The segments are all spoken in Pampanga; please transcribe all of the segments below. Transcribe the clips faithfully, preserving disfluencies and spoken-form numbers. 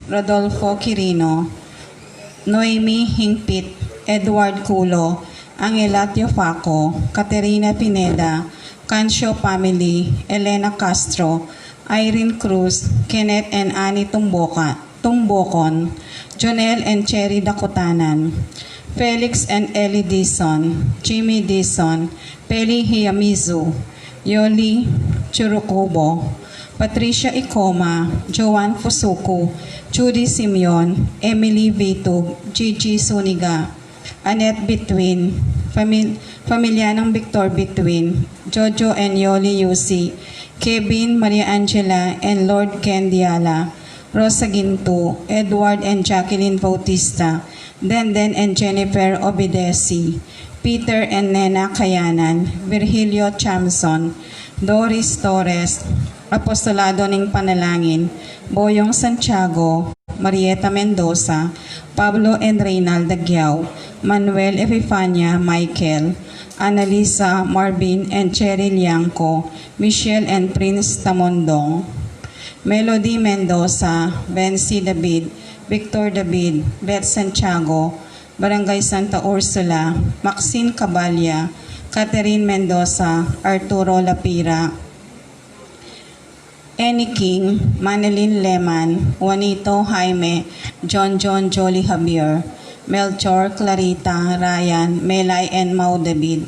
Rodolfo Quirino, Noemi Hingpit, Edward Culo, Angela Teofaco, Caterina Pineda, Cancio family, Elena Castro, Irene Cruz, Kenneth and Annie Tumboca, Tumbocon, Jonel and Cherry Dakutanan, Felix and Ellie Dizon, Jimmy Dizon, Peli Hiyamizu, Yoli Churukubo, Patricia Ikoma, Joan Fusuku, Judy Simeon, Emily Vitug, Gigi Suniga, Annette Bitwin, famil- pamilya ng Victor Bitwin, Jojo and Yoli Yusi, Kevin, Maria Angela, and Lord Ken Diala, Rosa Ginto, Edward and Jacqueline Bautista, Denden and Jennifer Obedesi, Peter and Nena Kayanan, Virgilio Chamson, Doris Torres, Apostolado ning Panalangin, Boyong Santiago, Marieta Mendoza, Pablo and Reynalda Giao, Manuel Epifania Michael, Annalisa Marvin and Cherry Liangco, Michelle and Prince Tamondong, Melody Mendoza, Vency David, Victor David, Beth Santiago, Barangay Santa Ursula, Maxine Cabalia, Catherine Mendoza, Arturo Lapira, Annie King, Manilyn Leman, Juanito Jaime, John John Jolly Javier, Melchor, Clarita, Ryan, Melay, and Mau David.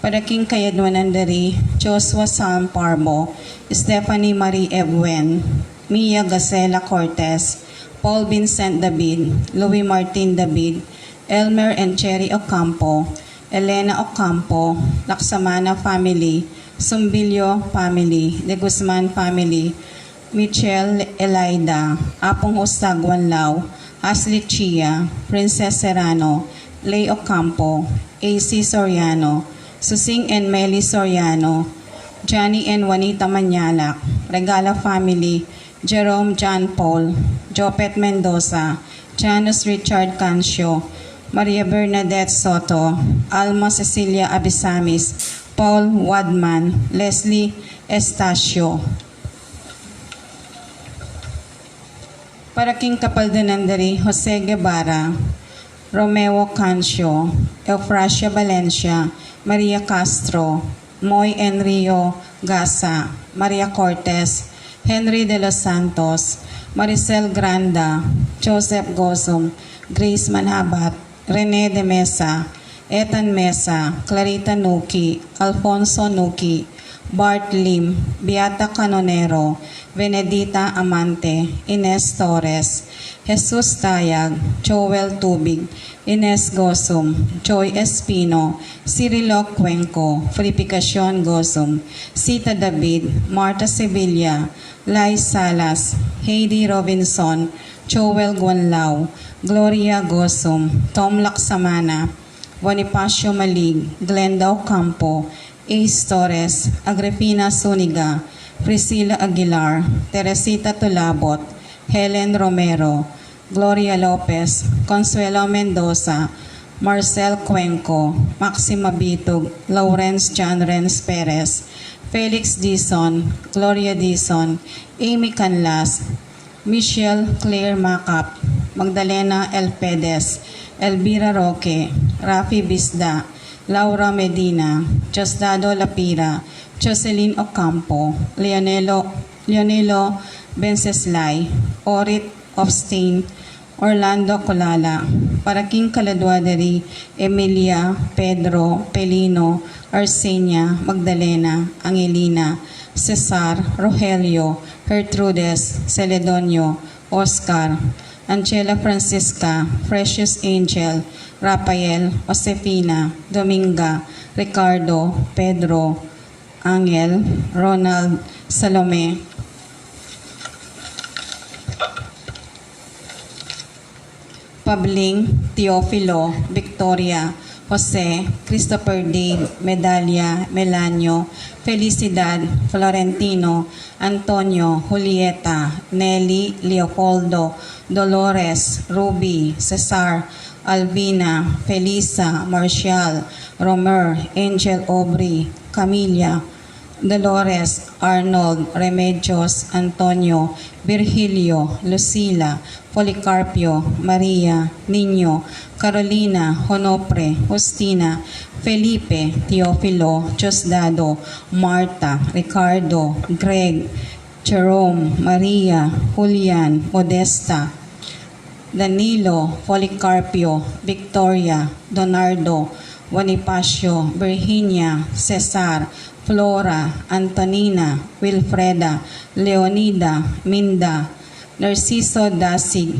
Para king kayadwanan da ri Joshua Sam Parbo, Stephanie Marie Ebuen, Mia Gacela Cortez, Paul Vincent David, Louis Martin David, Elmer and Cherry Ocampo, Elena Ocampo, Laksamana family, Sumbilio family, De Guzman family, Michelle Elida, Apong Ustaguan Lau, Ashley Chia, Princess Serrano, Lay Ocampo, A C Soriano, Susing and Meli Soriano, Johnny and Juanita Manyalak, Regala family, Jerome John Paul, Jopet Mendoza, Janus Richard Cancio, Maria Bernadette Soto, Alma Cecilia Abisamis, Paul Wadman, Leslie Estacio. Para king kapaldanan da ri Jose Guevara, Romeo Cancio, Eufrasia Valencia, Maria Castro, Moy Enrio Gasa, Maria Cortez, Henry de los Santos, Maricel Granda, Joseph Gozum, Grace Manabat, Rene de Mesa, Ethan Mesa, Clarita Nuki, Alfonso Nuki, Bart Lim, Beata Canonero, Benedita Amante, Ines Torres, Jesus Tayag, Joel Tubig, Ines Gosum, Joy Espino, Cirilo Cuenco, Purificacion Gosum, Sita David, Marta Sevilla, Lai Salas, Heidi Robinson, Joel Guanlao, Gloria Gosum, Tom Laksamana, Bonifacio Malig, Glenda Ocampo, Ace Torres, Agripina Zuniga, Priscilla Aguilar, Teresita Tulabot, Helen Romero, Gloria Lopez, Consuelo Mendoza, Marcel Cuenco, Maxima Bitug, Lawrence John Renz Perez, Felix Dizon, Gloria Dizon, Amy Canlas, Michelle Claire Macap, Magdalena Elpedes, Elvira Roque, Rafi Bisda, Laura Medina, Diosdado Lapira, Jocelyn Ocampo, Leonelo, Leonelo Venceslay, Orit Obstain, Orlando Colala, para king kaladwa da ri Emilia, Pedro, Pelino, Arsenia, Magdalena, Angelina, Cesar, Rogelio, Gertrudes, Celedonio, Oscar, Angela Francisca, Precious Angel, Rafael, Josefina, Dominga, Ricardo, Pedro, Angel, Ronald, Salome, Pabling, Teofilo, Victoria, Jose, Christopher Dave, Medalia, Melanio, Felicidad, Florentino, Antonio, Julieta, Nelly, Leopoldo, Dolores, Ruby, Cesar, Alvina, Felisa, Marcial, Romer, Angel Aubrey, Camilla, Dolores, Arnold, Remedios, Antonio, Virgilio, Lucila, Policarpio, Maria, Niño, Carolina, Honopre, Justina, Felipe, Teofilo, Diosdado, Marta, Ricardo, Greg, Jerome, Maria, Julian, Modesta, Danilo, Policarpio, Victoria, Donardo, Bonifacio, Virginia, Cesar, Flora, Antonina, Wilfreda, Leonida, Minda, Narciso Dasig,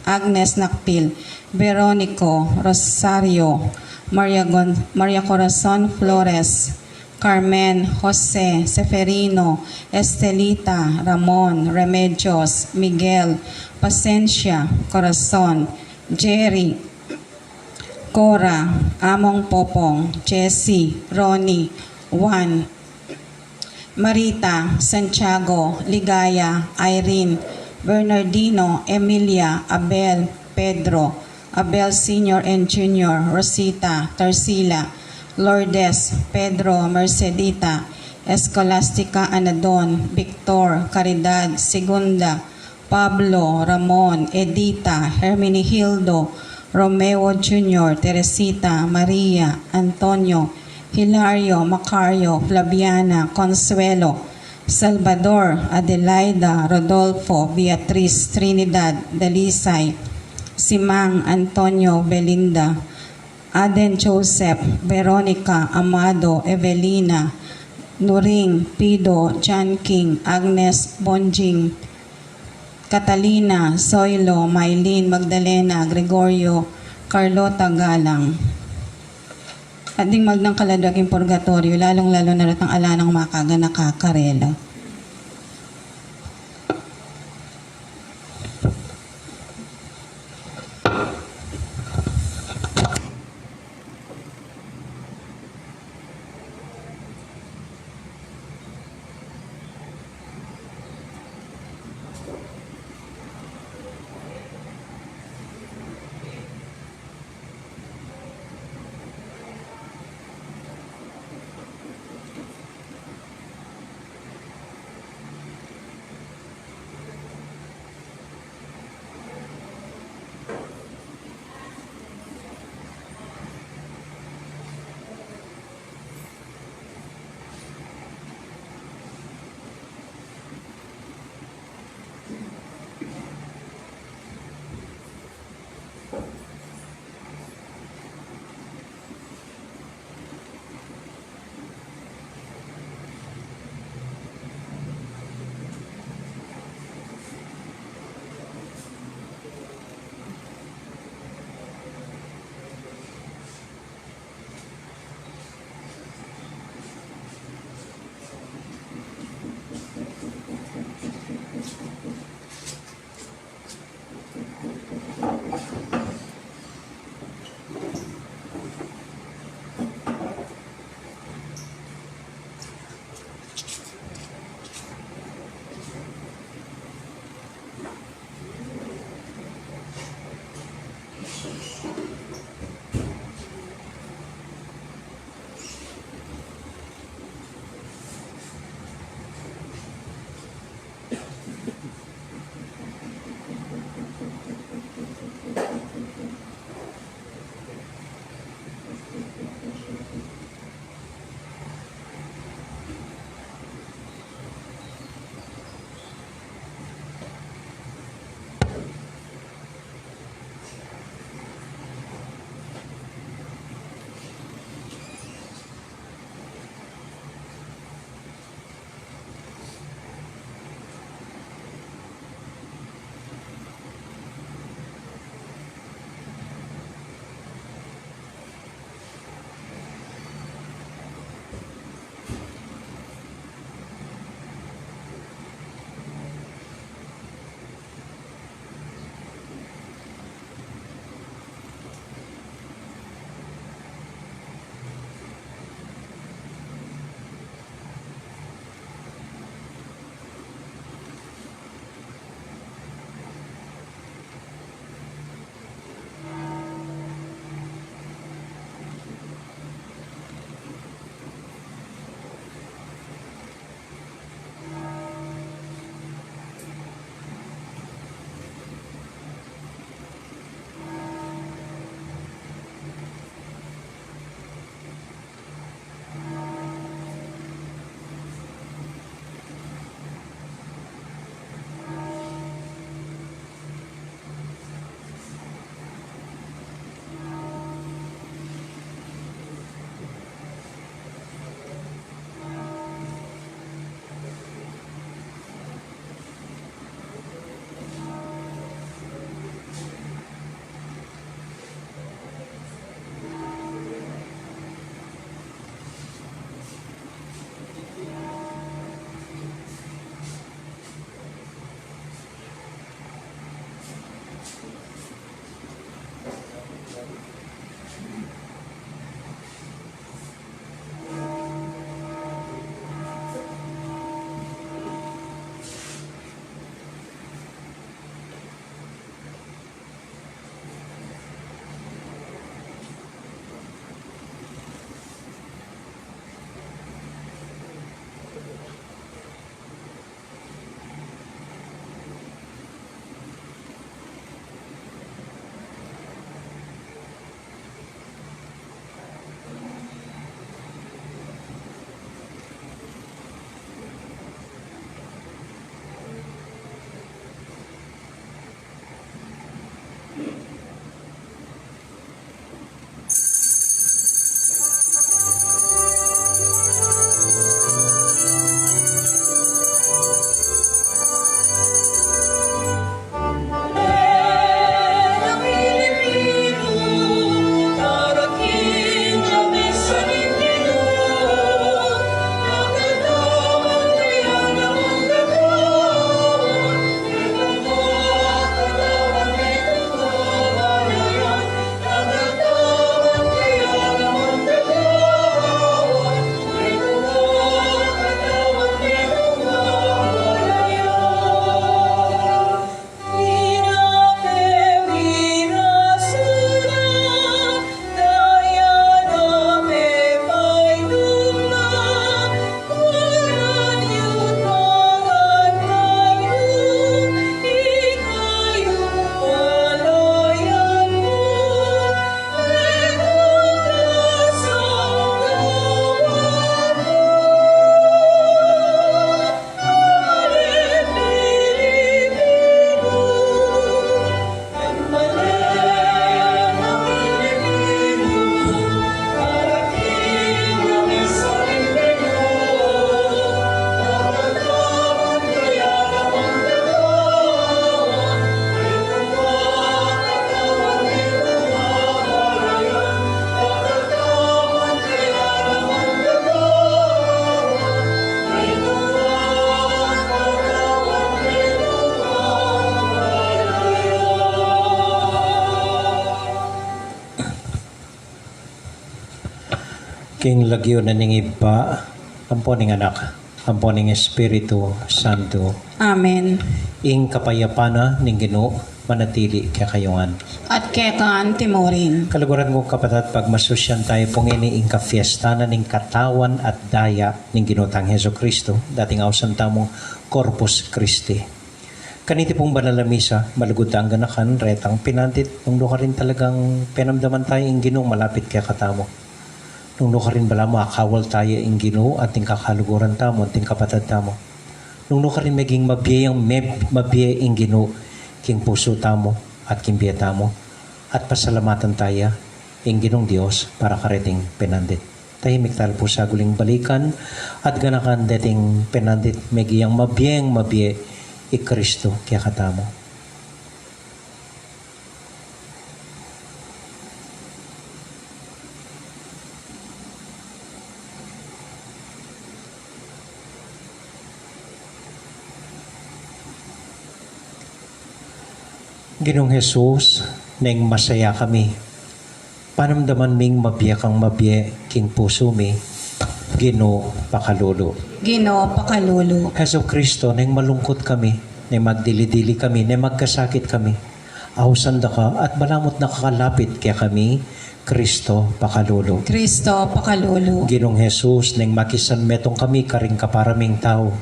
Agnes Nakpil, Veronico, Rosario, Maria, Gon- Maria Corazon Flores, Carmen, Jose, Seferino, Estelita, Ramon, Remedios, Miguel, Pasencia, Corazon, Jerry, Cora, Among Popong, Jessie, Ronnie, Juan, Marita, Santiago, Ligaya, Irene, Bernardino, Emilia, Abel, Pedro, Abel Senior and Junior, Rosita, Tarsila, Lourdes, Pedro, Mercedita, Escolastica, Anadon, Victor, Caridad, Segunda, Pablo, Ramon, Edita, Herminihildo, Romeo Junior, Teresita, Maria, Antonio, Hilario, Macario, Flaviana, Consuelo, Salvador, Adelaida, Rodolfo, Beatriz, Trinidad, Dalisay, Simang, Antonio, Belinda, Aden, Joseph, Veronica, Amado, Evelina, Nuring, Pido, John King, Agnes, Bonjing, Catalina, Zoilo, Mylene, Magdalena, Gregorio, Carlota, Galang. At ding magdang kaladwa king purgatoryo, lalung-lalu na retang ala nang makaganaka karela. King lagyu na ning Ibpa, ampo ning Anak, ampo ning Espiritu Santo. Amen. Ing kapayapan na ning Ginu manatili kekayu ngan. At keka naman murin. Kaluguran kung kapatad, pagmasusyan tamu pu ngeni ing kapiestan na ning katawan at daya ning Ginu tang Jesucristo, dating ausan tamung Corpus Christi. Kaniti pung banal a misa, malugud tang ganakan retang penandit, nung nukarin talagang penamdaman taya ing Ginu malapit kekatamu. Nung nukarin balamu akawal taya ing Ginu anting kakaluguran tamu, anting kapatad tamu. Nung nukarin meging mabie yang meb-, mabie ing Ginu king pusu tamu at king bie tamu. At pasalamatan taya ing Ginung Dios para kareting penandit. Tahimik tamu pu sa guling balikan at ganakan deting penandit, megi yang mabieng mabie i Kristo kekatamu. Ginung Jesus, neng masaya kami, panamdaman ming mabie kang mabie king pusu mi. Ginu, pakalulu. Ginu, pakalulu. Jesucristo, neng malungkut kami, neng magdili-dili kami, neng magkasakit kami, ausan da ka at balamut nakakalapit kekami. Kristo, pakalulu. Kristo, pakalulu. Ginung Jesus, neng makisanmetung kami karing kapara ming tau,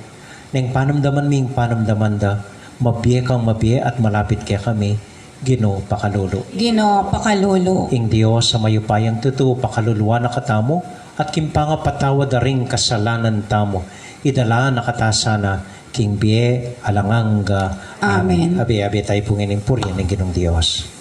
neng panamdaman ming panamdaman da, mabie kang mabie at malapit kekami. Ginu, pakalulu. Ginu, pakalulu. Ing Dios a mayupayang tutu pakaluluan na katamu, at king pangapatawad da ring kasalanan tamu, idala na kata sana king bie alang angga. Amen. Abe, abe tamu pu ngening purian ing Ginung Dios.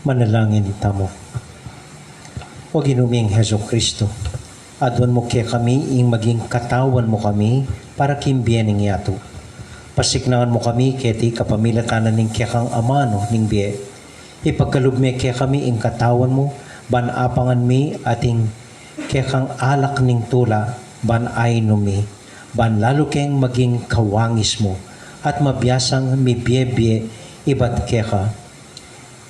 Manalangin tamu. O Ginu ming Jesucristo, aduan mu kekami ing maging katawan mu kami para king bie ning yatu. Pasiknangan mu kami keti kapamilatan na ning kekang amanu ning bie. Ipagkalub me kekami ing katawan mu, ban apangan mi ating kekang alak ning tula, ban ainum mi, ban lalu keng maging kawangis mu, at mabiasang mibie-bie ibat keka,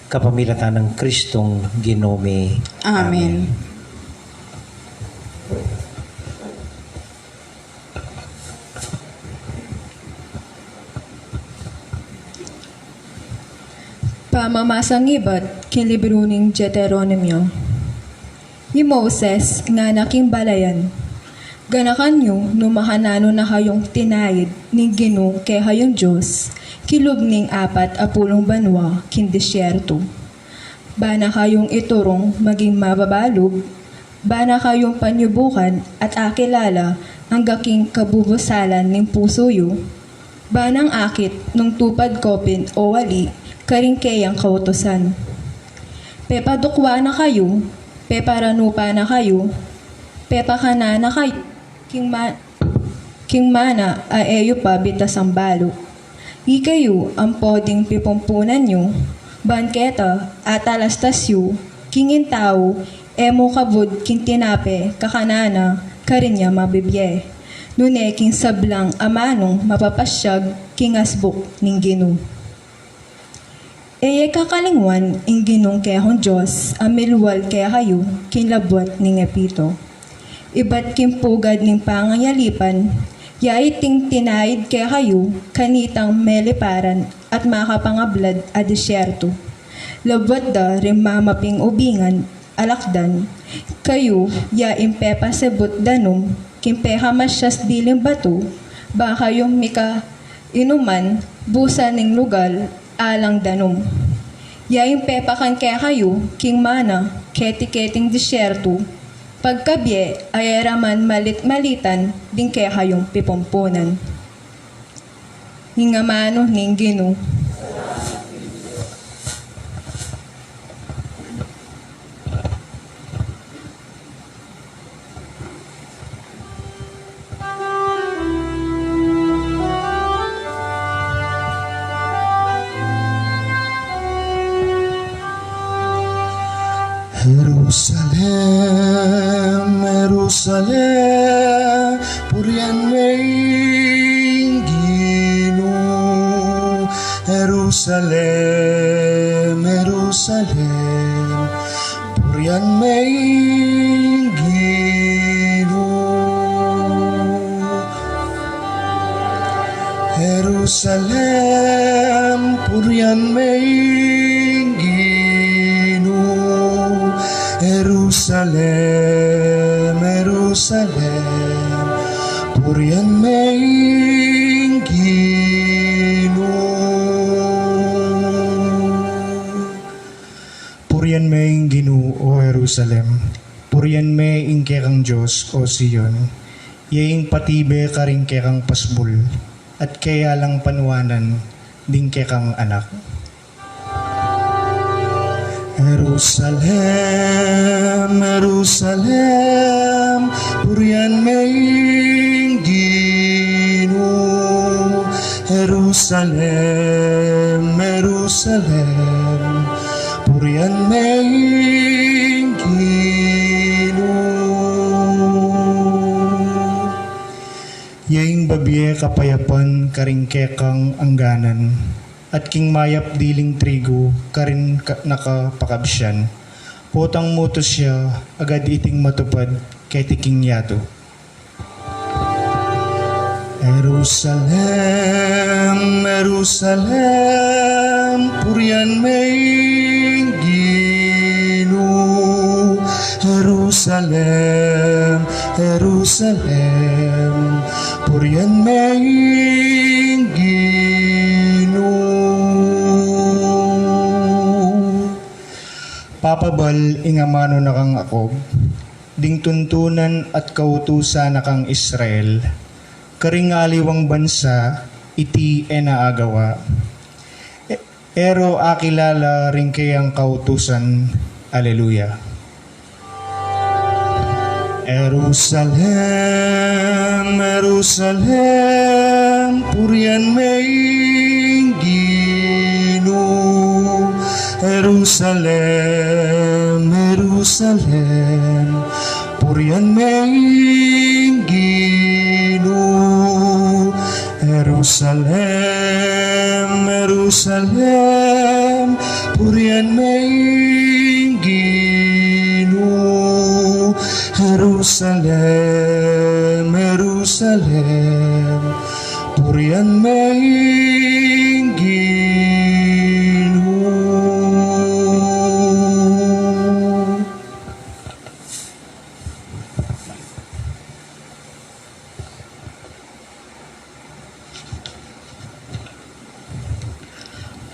kapamilatan nang Kristong Ginu mi. Amen. Amen. Pamamasang ibat king libru ning Deuteronomio. I Moses ngana king balayan, ganakan yu nu makananu na kayung tinaid ning Ginu kekayung Dios kilub ning apat a pulung banua king disyertu. Bana kayung iturung maging mababalub, bana kayung panyubukan at akilala angga king kabubusalan ning pusu yu, Banang akit nung tupad ko pin o wali karing keyang kautusan. Pepadukwa na kayu, peparanupa na kayu, pepakanan na kayu, king ma-, king mana a e yu pa bitasang balu. Ikayu ampo ding pipumpunan yu, ban keta atalastas yu, king ing tau e mu kabud king tinape kakanan na karin ya mabibie, nune king sablang amanung mapapasyag king asbuk ning Ginu. E ye kakalingwan ing Ginung kekong Dios a milwal kekayu king labuat ning Epito. Ibat king pugad ning pangayalipan, ya iting tinaid kekayu kanitang meliparan at makapangablad a disyerto. Labuat da ring mamaping ubingan alakdan, kayu ya ing pepasebut danum king pekamasyas diling batu, ba kayu mika inuman busa ning lugal alang danum. Ya ing pepakan kekayu king mana keti-keting disyerto, pagkabie a e ra man malit-malitan ding kekayung pipumpunan. Ing amanu ning Ginu. Jerusalem, Jerusalem, purian me ing Ginu. Jerusalem, Jerusalem, purian me ing Ginu. Jerusalem, purian me ing Ginu. Jerusalem, Jerusalem, purian me ing Ginu. Purian me ing Ginu, o Jerusalem. Purian me ing kekang Dios, o Sion. Iya ing patibe karing kekang pasbul, at keya lang panuanan ding kekang anak. Jerusalem, Jerusalem, purian me ing Ginu. Jerusalem, Jerusalem, purian me ing Ginu. Iya ing babie kapayapan karing kekang angganan, at king mayap diling trigu karing ka-, nakapakabsian. Potang mutus ya, agad iting matupad keti king yatu. Jerusalem, Jerusalem, purian me ing Ginu. Jerusalem, Jerusalem, purian me ing Ginu. Papabal ing amanu na kang Jacob, ding tuntunan at kautusan na kang Israel, karing aliwang bansa, iti e na agawa. E-, e ro akilala ring keyang kautusan. Aleluya. Jerusalem, Jerusalem, purian me ing Ginu. Jerusalem, Jerusalem, purian me ing Ginu. Jerusalem, Jerusalem, purian me ing Ginu. Jerusalem, Jerusalem, purian me ing Ginu.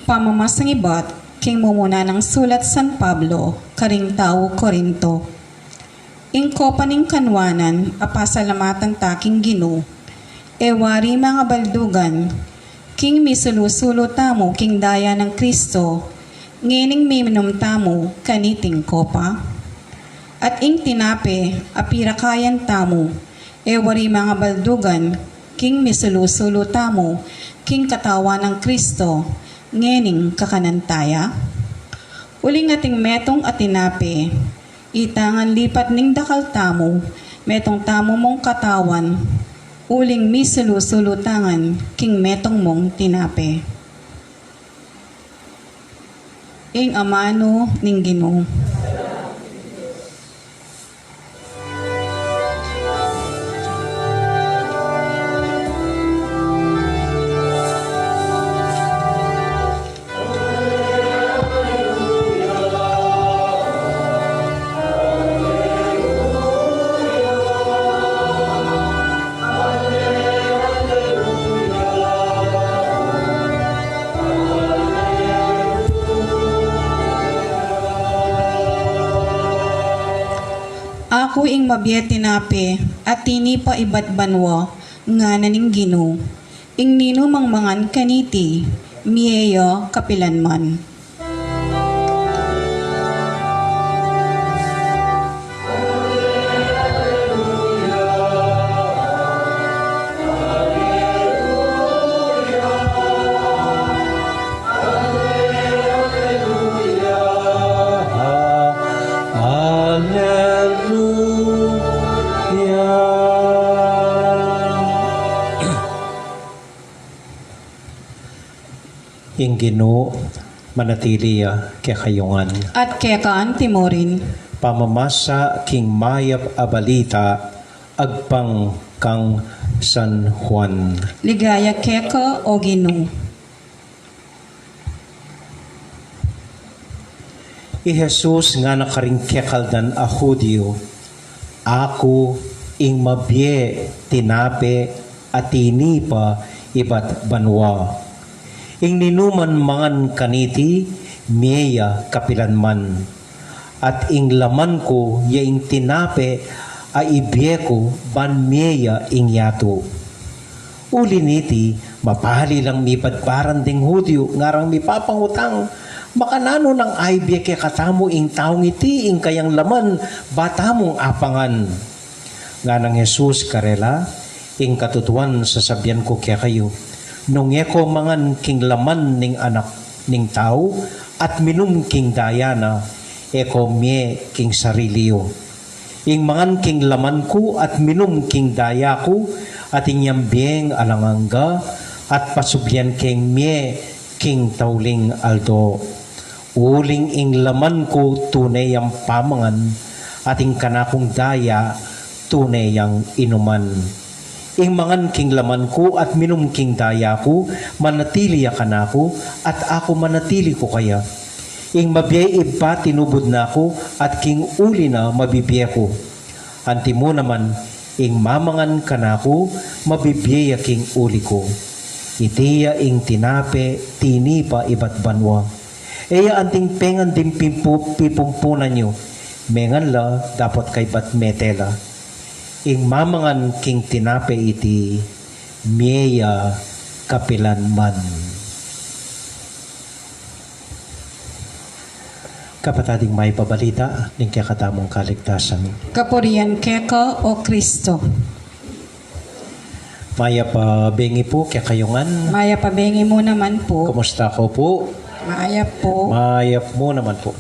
Pamamasang ibat king mumuna nang sulat San Pablo karing tau Corinto. Ing kopa ning kanuanan a pasalamatan ta king Ginu, e wari mangabaldugan, king misulu-sulu tamu king daya nang Kristo, ngening miminum tamu kaniting kopa? At ing tinape a pirakayan tamu, e wari mangabaldugan king misulu-sulu tamu king katawan nang Kristo, ngening kakanan taya? Uling ating metung a tinape, ita ngan lipat ning dakal tamu, metung tamu mung katawan, uling misulu-sulu ta ngan king metung mung tinape. Ing amanu ning Ginu. Aku ing mabie tinape a tinipa ibat banua, ngana ning Ginu. Ing ninumang mangan kaniti, mie ya kapilanman. Ing Ginu manatili ya kekayu ngan. At keka antimurin. Pamamasa king mayap a balita agpang kang San Juan. Ligaya keka, o Ginu. I Jesus ngana karing kekaldan a Judio, "Aku ing mabie tinape a tinipa ibat banua. Ing ninuman mangan kaniti, mie ya kapilanman. At ing laman ku ya ing tinape a ibie ku ban mie ya ing yatu." Uli niti, mapali lang mibadbaran ding Judio, ngarang mipapangutang, "Makananu nang aibie kekatamu ing taung iti ing kayang laman ba tamung apangan?" Nganang Jesus karela, "Ing katutuan sasabian ku kekayu, nung e ko mangan king laman ning Anak ning Tau at minum king daya na, e ko mie king sarili yu. Ing mangan king laman ku at minum king daya ku, atin yang bieng alang angga, at pasublian keng mie king tauling aldo. Uling ing laman ku tune yang pamangan, at ing kanakung daya tune yang inuman. Ing mangan king laman ku at minum king daya ku, manatili ya kanaku, at aku manatili ku kaya. Ing mabie ibpa tinubud na ku, at king uli na mabibie ku. Antimo naman, ing mamangan kanaku, mabibie ya king uli ku. Iti ya ing tinape tinipa ibat banua. E ya anting pengan ding pimpu-, pipumpunan yu, mengan la dapot kaybat mete la. Ing mamangan king tinape iti, mie ya kapilanman." Kapatad, ing mayap a balita ning kekatamung kaligtasan. Kapurian keka, o Kristo. Mayap a bengi pu kekayu ngan. Mayap a bengi mu naman pu. Kumusta ko pu? Mayap pu. Mayap mu naman pu.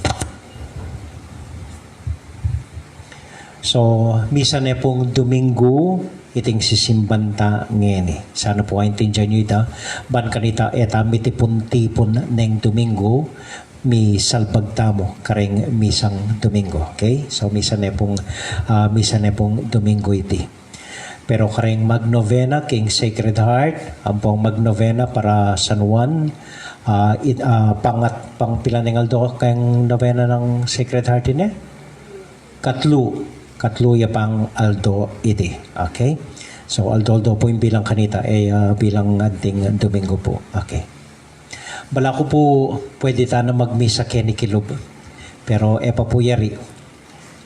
So, misa ne pung Domingo iting sisimban ta ngeni. Sana pu aintindian yu ita, ban kanita e ta mitipun-tipun neng Domingo, misalbag tamu kareng misang Domingo, okay? So, misa ne pung, ah, misa ne pung Domingo iti. Pero kareng magnovena king Sacred Heart, ampong magnovena para San Juan, ah, it-, ah, pangat-, pang pila neng aldo keng novena nang Sacred Heart ini? Katlu, katlu ya pang aldo iti. Okay? So, aldo-aldo pu ing bilang kanita, e, ah, bilang anting Domingo pu. Okay. Balaku pu, pwede tana magmisa keni kilub. Pero e pa pu yari.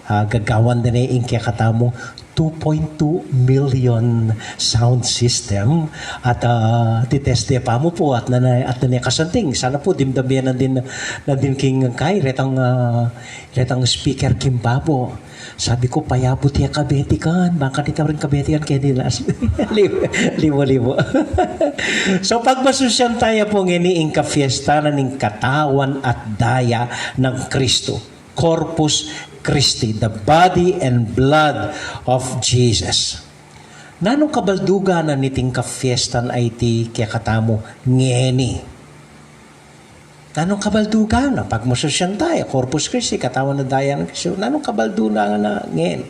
Ah, gagawan da ne ing kekatamung two point two million sound system at, ah, titeste pa mu pu at nane, at nane kasanting. Sana pu dimdam ye nandin, nandin king kai, retang, ah, retang speaker king babo. Sabi ku, payabut ye kabetikan, bang kanita rin kabetikan keni las. Libo, libo, libo. So, pagmasusyan taya pu ngeni ing kafiesta na ning katawan at daya nang Kristo. Corpus Christi, the body and blood of Jesus. Nanung kabaldugan na niting kafiestan a iti kekatamu ngeni? Nanung kabaldugan na? Pagmasusyan taya, Corpus Christi, katawan at daya nang Kristo. Nanung kabaldugan na ngeni?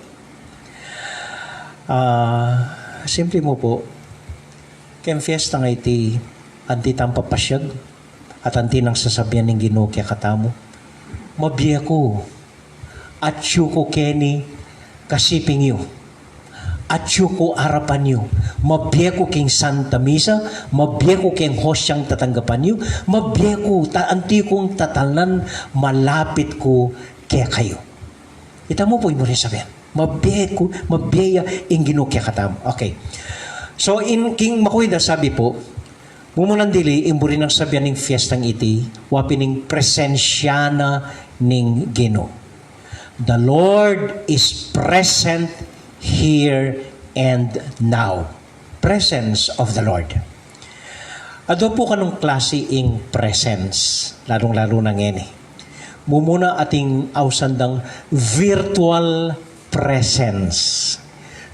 Ah, simple mu pu. Keng fiesta nga iti, anti tang papasyag, at anti nang sasabian ning Ginu kekatamu, mabie ku, atyu ku keni kasiping yu, atyu ku arapan yu, mabie ku king Santa Misa, mabie ku keng hostiang tatanggapan yu, mabie ku, ta-, anti kung tatalnan, malapit ku kekayu. Ita mu pu ing buri nang sabian. Mabie ku, mabie ya ing Ginu kekatamu. Okay. So, in, king makuida sabi pu, mumunang dili, ing buri nang sabian ning fiestang iti, wa pin ing presensya na ning Ginu. The Lord is present here and now. Presence of the Lord. Adu pu kanung klasi ing presence, lalung-lalu na ngeni. Mumuna ating ausan dang virtual presence.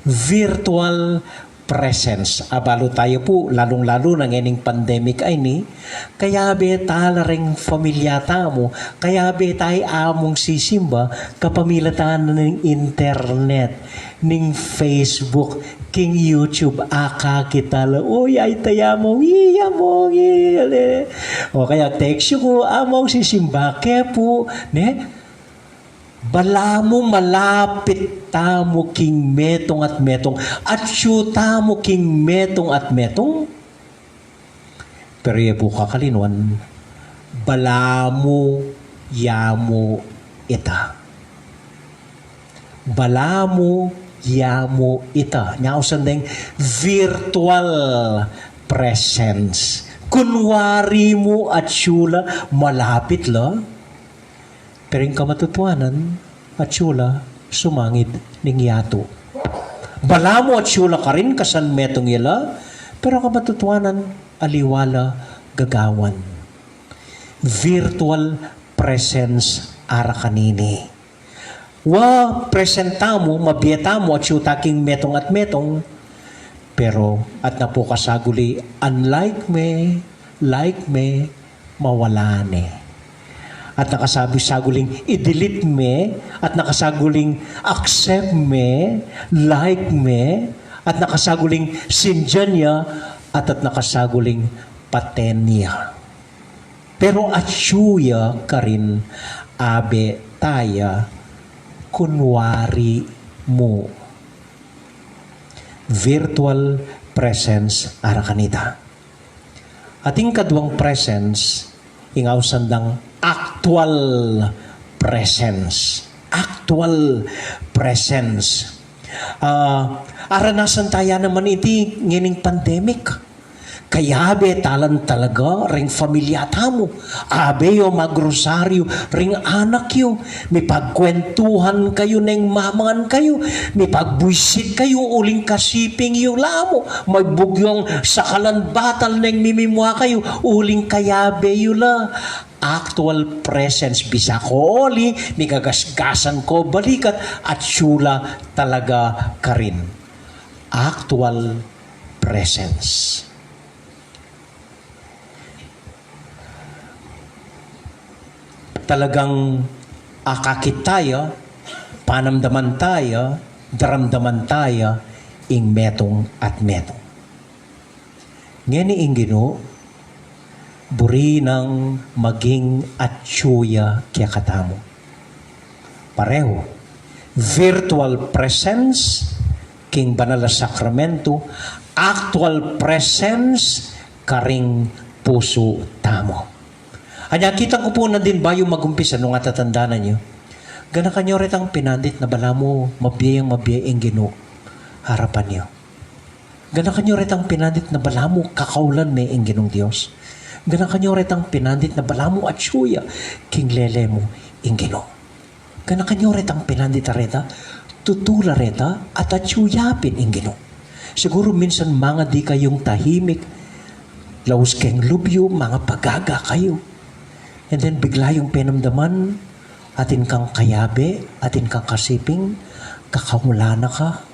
Virtual presence. Abalu taya pu, lalung-lalu na ngening pandemic a ini, kayabe tala reng familia tamu, kayabe taya among sisimba, kapamilatan na ning internet, ning Facebook, king YouTube, akakit tala, uy, ay taya among, iya among, iya, le. O kaya text yu ku, among sisimba ke pu, ne? Balamu malapit tamu king metung at metung, atyu tamu king metung at metung. Pero e pu kakalinuan, balamu ya mu ita. Balamu ya mu ita. Nya ausan deng virtual presence. Kunwari mu atyu la, malapit la. Pero ing kamatutuanan, atyu la sumangid ning yatu. Balamu atyu la karin, kasan metung ya la, pero kamatutuanan, aliwa la gagawan. Virtual presence ara kanini. Wa, present tamu, mabie tamu, atyu ta king metung at metung, pero at na pu kasaguli, unlike me, like me, mawala ne. At na kasabi saguling i-delete me, at na kasaguling accept me, like me, at na kasaguling sindian ya, at, at na kasaguling paten ya. Pero atyu ya karin, abe taya kunwari mu. Virtual presence ara kanita. At ing kaduang presence, ing ausan dang actual presence. Actual presence. Ah, aranasan taya naman iti ngening pandemic. Kayabe talan talaga ring familia tamu. Abe yu magrosaryu ring anak yu. Mipagkwentuhan kayu neng mamangan kayu. Mipagbuisit kayu uling kasiping yu la mu. Magbugyong sakalan batal neng mimimua kayu uling kayabe yu la. Actual presence, bisa ko oli, migagasgasan ko balikat, atyu la talaga karin. Actual presence. Talagang akakit taya, panamdaman taya, daramdaman taya, ing metung at metung. Ngeni ing Ginu, buri nang maging atyu ya kekatamu. Pareho, virtual presence king banal a sakramento, actual presence karing pusu tamu. Anya, kitang ku pu nandin bayu magumpisa nung atatandanan yu. Ganakan yu retang pinandit na balamu mabie yang mabie ing Ginu arapan yu. Ganakan yu retang pinandit na balamu kakaulan me ing Ginung Dios. Ganakan yu retang pinandit na balamu atyu ya king lele mu ing Ginu. Ganakan yu retang pinandit a reta, tutu la reta at atyu ya pin ing Ginu. Siguru minsan mangadi kayung tahimik, laus keng lub yu, mangapagaga kayu. And then bigla yung penamdaman, atin kang kayabe, atin kang kasiping, kakaulan na ka.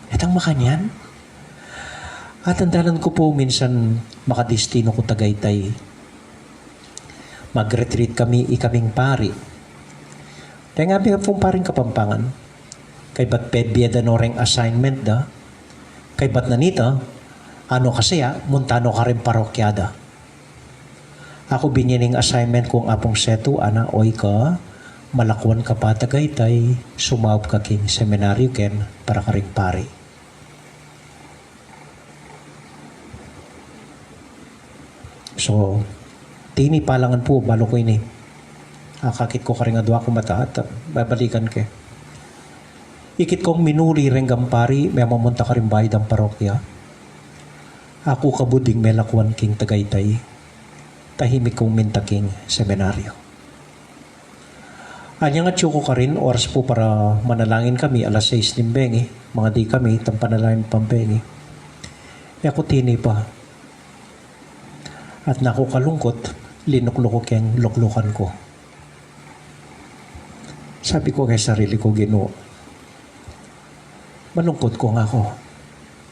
Etang makanyan? Atandanan ku pu minsan makadistinu ku Tagaytay. Mag-retreat kami, ikaming pari. Reng abe pung paring Kapampangan. Kaybat pebie da no reng assignment da. Kaybat na nita, ano kasi ya, munta no karing parokya da. Aku binye ning assignment kung Apung Setu, ana, oy ka, malakwan ka pa Tagaytay, sumaup ka king seminaryo ken para karing pari. So, tini palangan pu, balu ku ini. Akakit ku karing adua kung mataat, babalikan ke. Ikit kong minuli renggang pari, memamunta karing bayu dang parokya. Aku kabud ing melakwan king Tagaytay. Tahimik kong minta king seminaryo. Anyang atyu ku karin, oras pu para manalangin kami, alas sais ning bengi, mangadi kami, tang panalangin pambengi. E ku tini pa. At naku kalungkut, linukluk ku keng luklukan ku. Sabi ku keng sarili ku, Ginu, malungkut ku nga ku.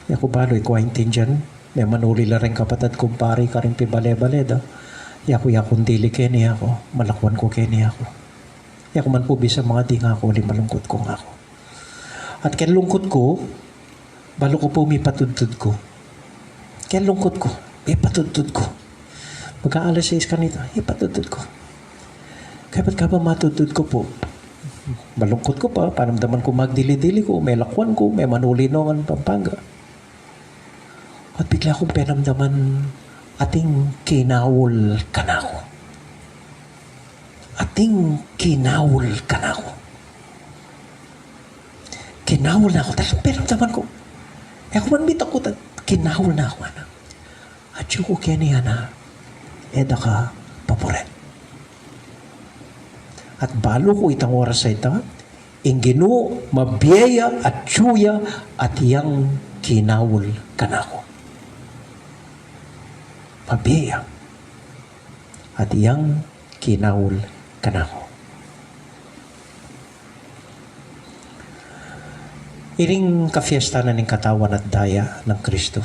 E ku balu, e ku aintindian. Memanuli la reng kapatad kung pari karing pibale-bale da. Yaku, yaku, dili keni aku. Malakwan ku keni aku. Yaku man pu bisa mangadi nga ku, uli malungkut ku nga ku. At keng lungkut ku, balu ku pu mipatudtud ku. Keng lungkut ku, mipatudtud ku. Pagka alas sais kanita, ipatudtud ku. Kaybat kabang matudtud ku pu, malungkut ku pa, panamdaman ku magdili-dili ku, melakwan ku, memanuli no ngan Pampanga. At bigla kung penamdaman, ating kinaul kanaku. Ating kinaul kanaku. Kinaul na ku, talagang penamdaman ku. E ku man mitakutan, kinaul na ku, ana. Atyu ku keni, ana, e da ka paburen. At balu ku itang oras a ita, ing Ginu, mabie ya, atyu ya, at yang kinaul kanaku. Mabie ya, at yang kinaul kanaku. Iring kafiesta na ning katawan at daya nang Kristu.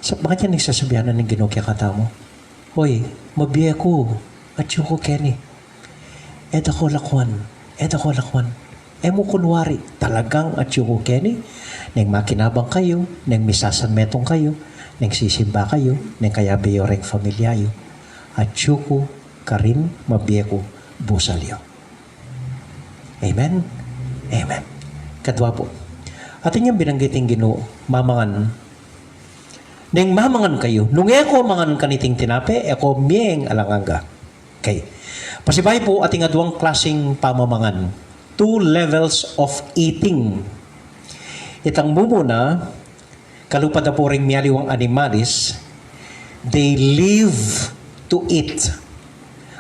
Sa, bakit yan nagsasabihan na ning Ginu kekatamu? Hoy, mabie ku, atyu ku keni. E da ko lakwan, e da ko lakwan. E mu kunwari, talagang atyu ku keni, neng makinabang kayu, neng misasanmetung kayu, neng sisimba kayu, neng kayabe yu reng familia yu. Atyu ku karin, mabie ku, busal yu. Amen? Amen. Kadua pu. Atin yang binanggit ing Ginu, mamangan. Neng mamangan kayu, nung e ko mangan kaniting tinape, e ko mieng alang angga. Okay. Pasibayu pu, atin aduang klasing pamamangan. Two levels of eating. Itang mumuna, kalupa da pu ring mialiwang animalis, they live to eat.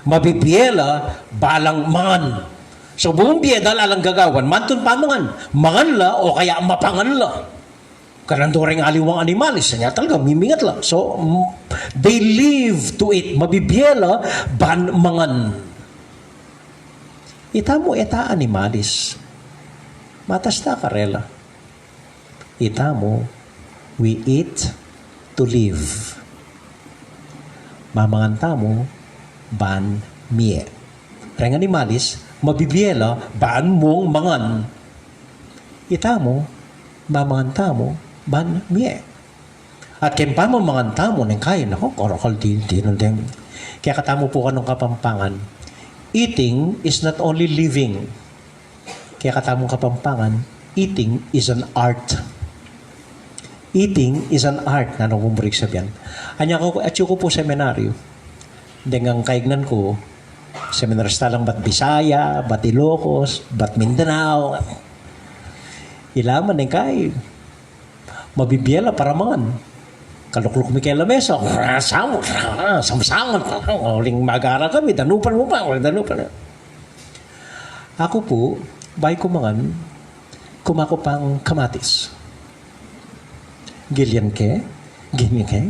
Mabibie la balang mangan. So, bung bie da la alang gagawan, mantun pamangan. Mangan la o kaya mapangan la. Kanan do ring aliwang animalis, nya talaga mimingat la. So, m-, they live to eat. Mabibie la ban mangan. Itamu, e ta animalis. Matas ta karela. Itamu, we eat to live. Mamangan tamu ban mie. Reng animalis, mabibie la ban mung mangan. Itamu, mamangan tamu ban mie. At keng pamamangan tamu neng kain, naku, karakal di, di nung deng. Kaya katamu pu kanung Kapampangan, eating is not only living. Kaya katamung Kapampangan, eating is an art. Eating is an art, nanu kung buring sabian. Anya ku, atyu ku pu seminaryo. Deng ang kaignan ku, Seminarista lang, bat Bisaya, bat Ilocos, bat Mindanao. Ila man ing kai, mabibie la para mangan. Kalukluk mi keng lamesa, sam, sam, sam, uling magara kami, danupan mu pa, danupan. Aku pu, bayu ku mangan, kuma ku pang kamatis. Gilyan ke, gilyan ke.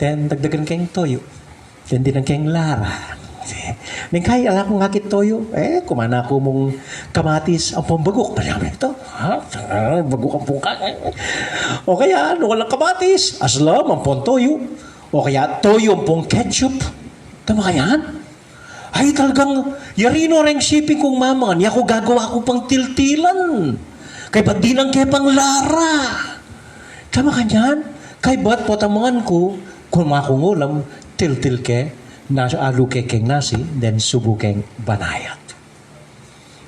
Then, dagdagan keng toyu. Then, dinan keng lara. Ning kai, ala kung akit toyu. E, kuma na ku mung kamatis ampong baguk. Panyamit ito. Ha? Baguk ampong ka. O kaya, nung walang kamatis, aslam ampong toyu. O kaya, toyu ampong ketchup. Tama ka yan? Ay, talagang, yari no reng siping kung mamangan, yaku gagawa ku pang tiltilan. Kaybat dinan ke pang lara. Tama kanyan? Kaybat potang mangan ku, kuma kung ulam, tiltil ke, nas-, alu ke keng nasi, then subu keng banayad.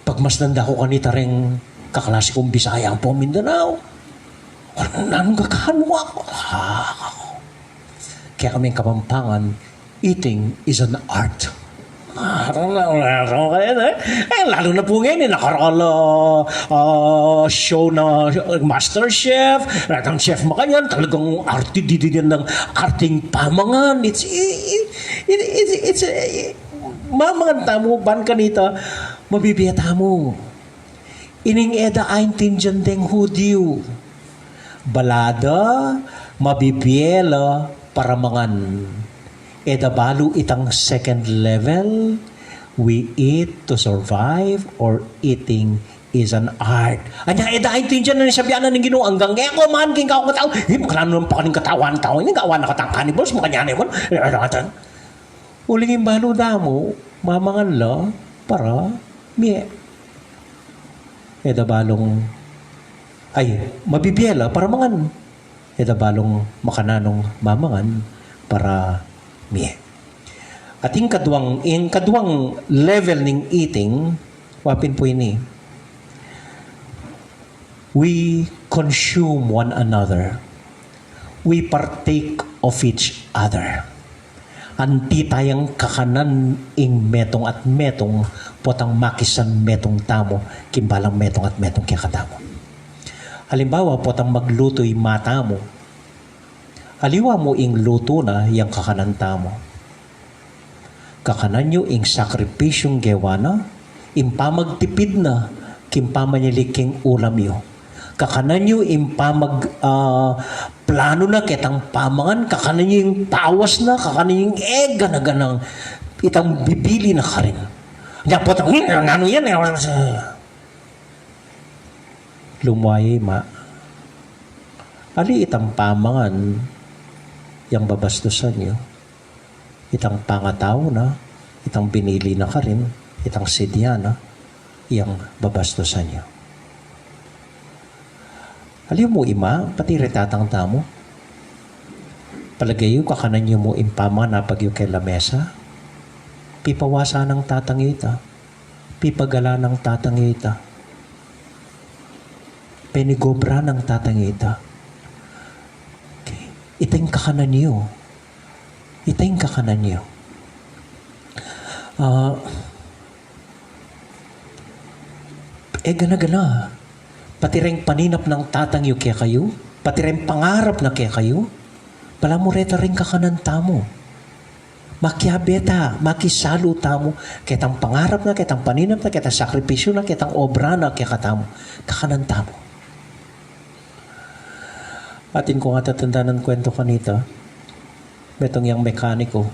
Pagmasdan da ku kanita reng kaklasi kung Bisaya ampong Mindanao. Nanung kakanu aku? Ah, kaya kaming Kapampangan, eating is an art. Ah, e, lalu na pu ngeni, nakarakal a, ah, show na, ah, Master Chef, itang Chef Makanyan, talagang arte, didinan dang arting pamangan. It's, i-, i-, it, it's, it's, eh, mamangan tamu, ban kanita, mabibie tamu. Ining e da aintindian deng Hudyu. Bala da, mabibie la para mangan. E da balu itang second level, we eat to survive or eating is an art. Anya, e da aintindian na ning sabyan na ning Ginu, anggang e ku man king katawan tau, e, makananu nang pakaning katawan tau ini, gawa na katang cannibals, makanyan e man, e, e, e. Uling ing balu damu, mamangan la para mie. E da balung, ay, mabibie la para mangan. E da balung makananung mamangan para mie. At ing kaduang, ing kaduang level ning eating, wa pin pu ini. We consume one another. We partake of each other. Anti tayang kakanan ing metung at metung, potang makisan metung tamu king balang metung at metung kekatamu. Alimbawa, potang maglutu ing ima tamu. Aliwa mu ing lutu na, yang kakanan tamu. Kakanan yu ing sakripisyung gewa na, ing pamagtipid na king pamanyali king ulam yu. Kakanan yu ing pamag, ah, planu na ketang pamangan, kakanan yu ing pawas na, kakanan yu ing e gana-ganang itang bibili na karin. Nya potang, "Hmm, nanu yan e?" Lumwa ya ing ima. Ali itang pamangan yang babastusan yu? Itang pangatau na, itang binili na karin, itang sidya na, yang babastusan yu? Aliwa mu ima, pati reng tatang tamu. Palage yu, kakanan yu mu ing pamangan apag yu keng lamesa? Pipawasa nang tatang yu ita. Pipagalan nang tatang yu ita. Penigobra nang tatang yu ita. Okay. Ita ing kakanan yu. Ita ing kakanan yu. Ah, e gana-gana. Pati reng paninap nang tatang yu kekayu, pati reng pangarap na kekayu, balamu reta ring kakanan tamu. Makiabe ta, makisalu tamu, ketang pangarap na, ketang paninap na, ketang sakripisyu na, ketang obra na kekatamu, kakanan tamu. Atin kung atatandanan kuwentu kanita, metung yang mekaniko,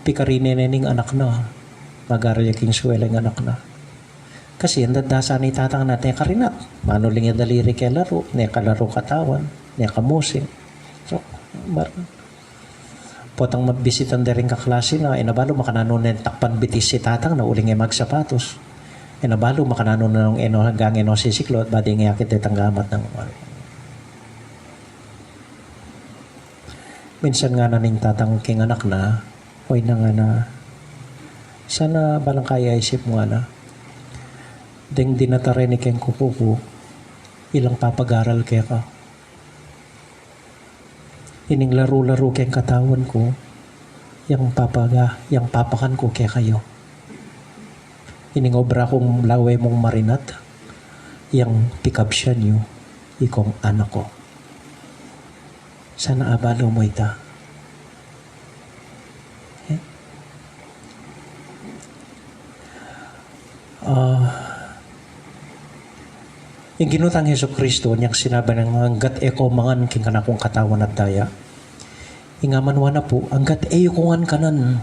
pikarine ne ning anak na, mag-aral ya king eskwela ing anak na. Kasi ing dadasa ning tatang na, ne karinat. Manuling ya daliri keng laru, ne kalaru katawan, ne kamusing. So, mar-, potang mabisitan da ring kaklasi na, e na balu makananu ne takpan bitis ing tatang na uling e magsapatos. E na balu makananu ne nung e no, anggang e no sisiklod, ba deng e akit detang gamat nang. Minsan ngana ning tatang king anak na, oyna ngana, sana balang kayaisip mu ngana, deng dinata reni keng kuku ku, ilang papag-aral keka. Ining laru-laru keng katawan ku, Yang papaga, yang papakan ku kekayu. Ining obra kung lawe mung marinat, yang pikabsian yu, ikong anak ku. Sana abalu mu ita. Eh? Ah, ing Ginu tang Jesu Kristo, nyang sinabi nang, "Anggat e ko mangan king kanakung katawan at daya." Ing amanwa na pu, "Anggat e yu ku ngan kanan.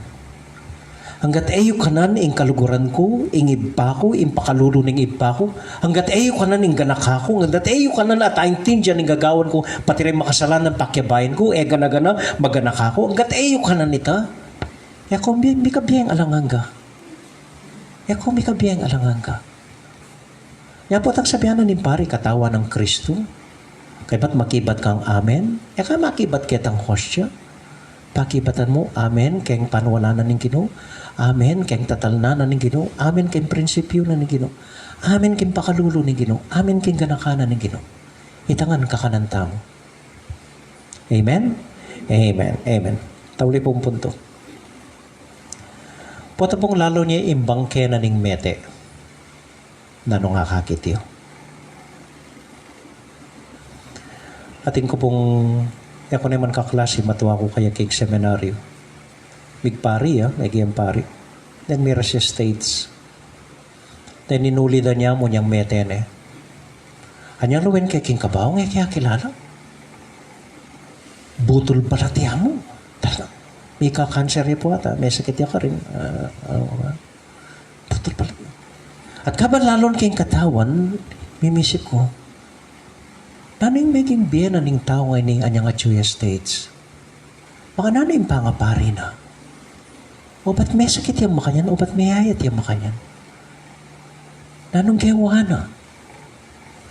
Anggat e yu kanan ing kaluguran ku, ing ibpa ku, ing pakalulu ning ibpa ku. Anggat e yu kanan ing ganaka ku, anggat e yu kanan at aintindian ing gagawan ku, pati reng makasalanan pakyabayan ku, e gana-gana, maganaka ku. Anggat e yu kanan ita." E ko mi-, mikabie ing alang angga. E ko mikabie ing alang angga. Nya potang sabian na ning pari, "Katawan nang Kristu." Kaybat makibat kang amen, e ka makibat ketang hostia. Pakibatan mu, amen keng panwanan ning Ginu, amen keng tatalnan ning Ginu, amen keng prinsipyu ning Ginu, amen keng pakalulu ning Ginu, amen keng ganaka ning Ginu. Ita ngan kakanan tamu. Amen? Amen. Amen. Tauli pung punto. Pota pung lalu ne ing bangke na ning mete. Nanu ing akakit yu? Atin ku pung, e ku ne man kaklase, matua ku kaya king seminaryo. Migpari ya, meging pari. Then miras ya States. Then inulidan ya mu nyang mete ne. Anyang luen ke king kabaong, e ke akilala. Butul balat ya mu. Talaga. Mika-cancer ya pu ata, mesakit ya karin. Ah, ah, ah. Butul balat. At kabang lalun king katawan, mimisip ku, nanu ing meging bie na ning tau ngeni anyang atyu ya States? Makananu ing pangapari na? O ba't mesakit yang makanyan? O ba't meyayat yang makanyan? Nanung gewa na?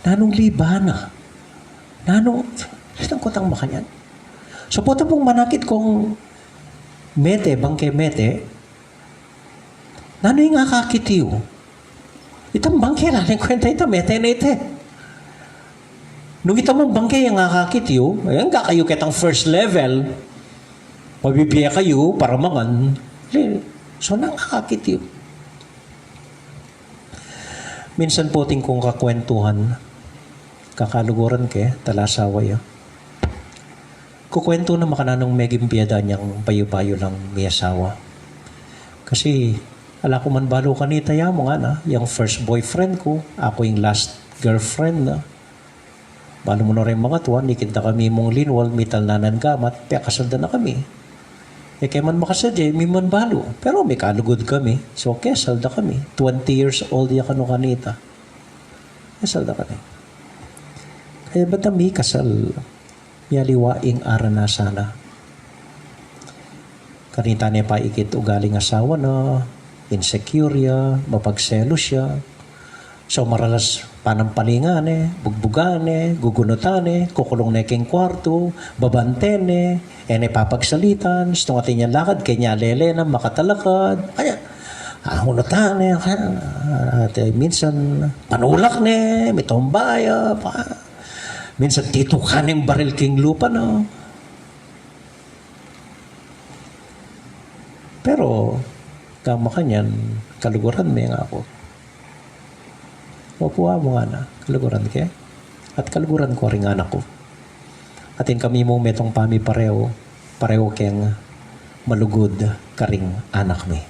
Nanung liba na? Nanung, itang kutang makanyan? So, pota pung manakit kung mete, bangke mete, nanu ing akakit yu? Itang bangke, laling kwenta ita, mete na ita. Nung ita mang bangke yang akakit yu, ayan, kakayu ketang first level. Mabibie kayu para mangan. Li-, so, nang akakit yu. Minsan pu atin kung kakwentuhan, kakaluguran ke, talasawa ya. Kukwentu na makananung meging bie da nyang bayu-bayu lang miyasawa. Kasi, ala ku man balu kanita ya mu ngana, yang first boyfriend ku, aku ing last girlfriend na. Balu mu na rin mangatua, ikit da kami mung linwal, mitalnan gamat, pekasal da na kami. E ke man makasal, e mi man balu. Pero mikalugud kami, so kesal da kami. Twenty years old ya kanu kanita. Kesal da kami. Kaya bata mikasal, mialiwa ing aranasan na. Kanita ne pa ikit ugaling asawa na, insecure ya, mapagselos ya. So maralas panampalingan ne, bugbugan ne, gugunutan ne, kukulung ne king kwartu, babanten ne, e ne papagsalitan, stung atin yang lakad, kenya lele na makatalakad. Kaya, ah, unutan ne, kaya, at, e, minsan, panulak ne, mitumba ya, pa, minsan titukan ne ing baril king lupa na. Pero, kamakanyan, kaluguran me ngaku. Opu, amu ngana, kaluguran ke. At kaluguran ku ring anak ku. Atin kami mung metung pamiparehu, parehu keng malugud karing anak mi.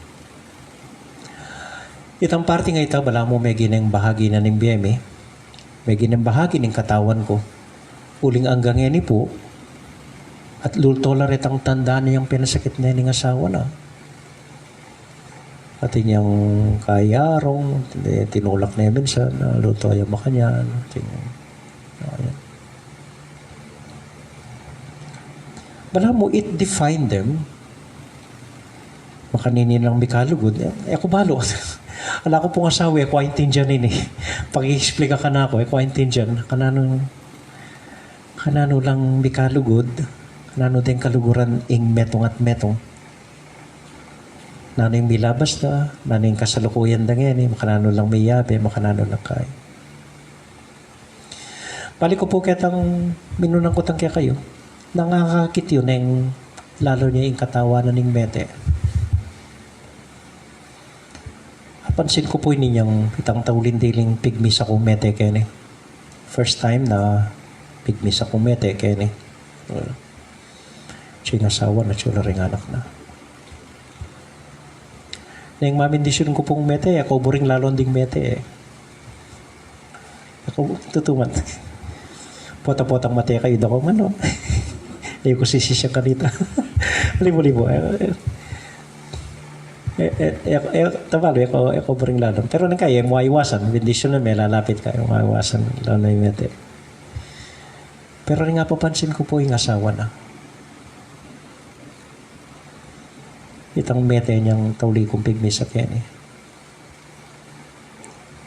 Itang parting a ita, balamu meging bahagi na ning bie mi, meging bahagi ning katawan ku. Uling anggang ngeni pu, at lulto la retang tanda ne yang penasakit ne ning asawa na. Atin yang kayarong, tinulak ne minsan, lulto yang makanyan, atin, ayan. Balamu, it defined them. Makanini lang mikalugud. E, e ku balu. Ala ku pung asawa, e ku aintindian ini. Paki-explain ka kanaku, e ku aintindian. Kananu, kananu lang mikalugud. Kananu deng kaluguran ing metung at metung. Nanu ing milabas da, nanu ing kasalukuyan da ngeni, makananu lang miyabe, makananu lang kai. Balik ku pu ketang minunan ku tang kekayu. Nang akakit yu neng lalu ne ing katawanan ning mete. Apansin ku pu ini ing itang tauling diling pigmisa kung mete keni. First time na pigmisa kung mete keni. Atsu ing asawa na, atsu la ring anak na. Neng mamindisyun ku pung mete, e ku buring lalu ding mete e. Aku, tutu man. Pota-potang mate kayu, dakal man, no? E ku sisisian kanita. Libu-libu. E, e, e, e, tabalu, e ku, e ku buring lalu. Pero neng kaya, e mu aiwasan. Bendisyun na, melalapit ka, e mu aiwasan. Lalu na ing mete. Pero ning apapansin ku pu ing asawa na. Itang mete neng tauli kung pigmisa keni.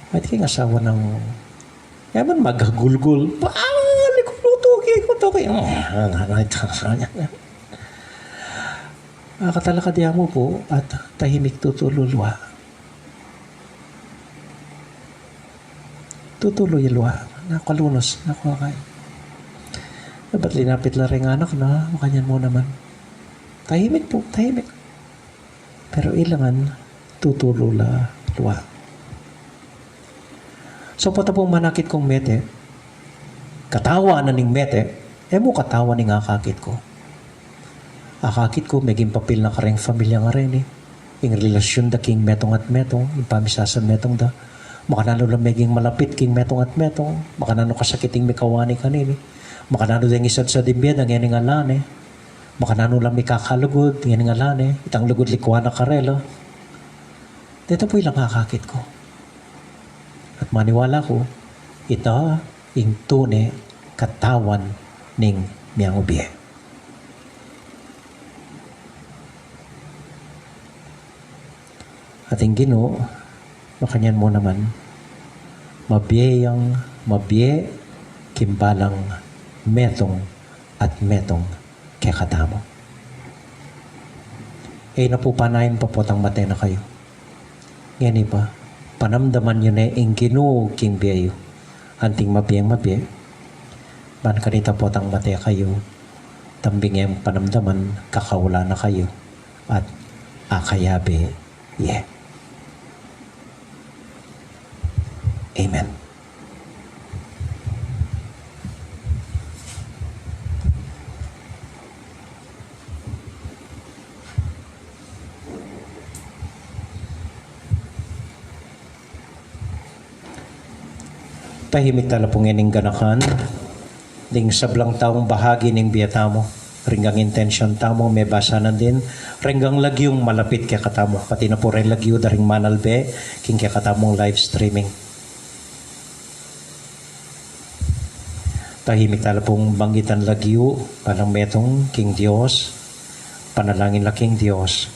At king asawa nang, e man magagulgul. Balik ku, tuki ku, tuki. Akatalakad ya mu pu at tahimik, tutulu lua. Tutulu ya lua. Naku, kalunus, naku, akay. Bat linapit la reng anak na, makanyan mu naman. Tahimik pu, tahimik. Pero ila ngan, tutulu la lua. So, pota pung manakit kung mete, katawan na ning mete, e mu katawan ing akakit ku. Akakit ku, meging papil na kareng familia ngeni, ing relasyun da king metung at metung, ing pamisasan metung da. Makananu la meging malapit king metung at metung, makananu kasakit ing mikawani kanini, makananu deng isadsad ing bie da ngening ala ne, makananu la mikakalugud ngening ala ne, itang lugud likwan na karela. Deta pu ilang akakit ku. At maniwala ku, ita ing tune katawan ning miangubie. At ing Ginu, makanyan mu naman, mabie yang mabie king balang metung at metung kekatamu. E na pu panayan pa potang mate na kayu. Ngeni pa, panamdaman yu ne ing Ginu king bie yu, anting mabieng mabie, ban kanita potang mate kayu, tambing yang panamdaman, kakaulan na kayu, at akayabe ye. Amen. Tahimik tala pu ngening ganakan. Ding sablang taung bahagi ning bie tamu, ring gang intensyun tamu, mebasanan din ring gang lagyung malapit kekatamu, pati na pu ring lagyu da ring manalbe king kekatamung live streaming. Tahimik tala pung banggitan lagyu, balang metung king Dios, panalangin la king Dios.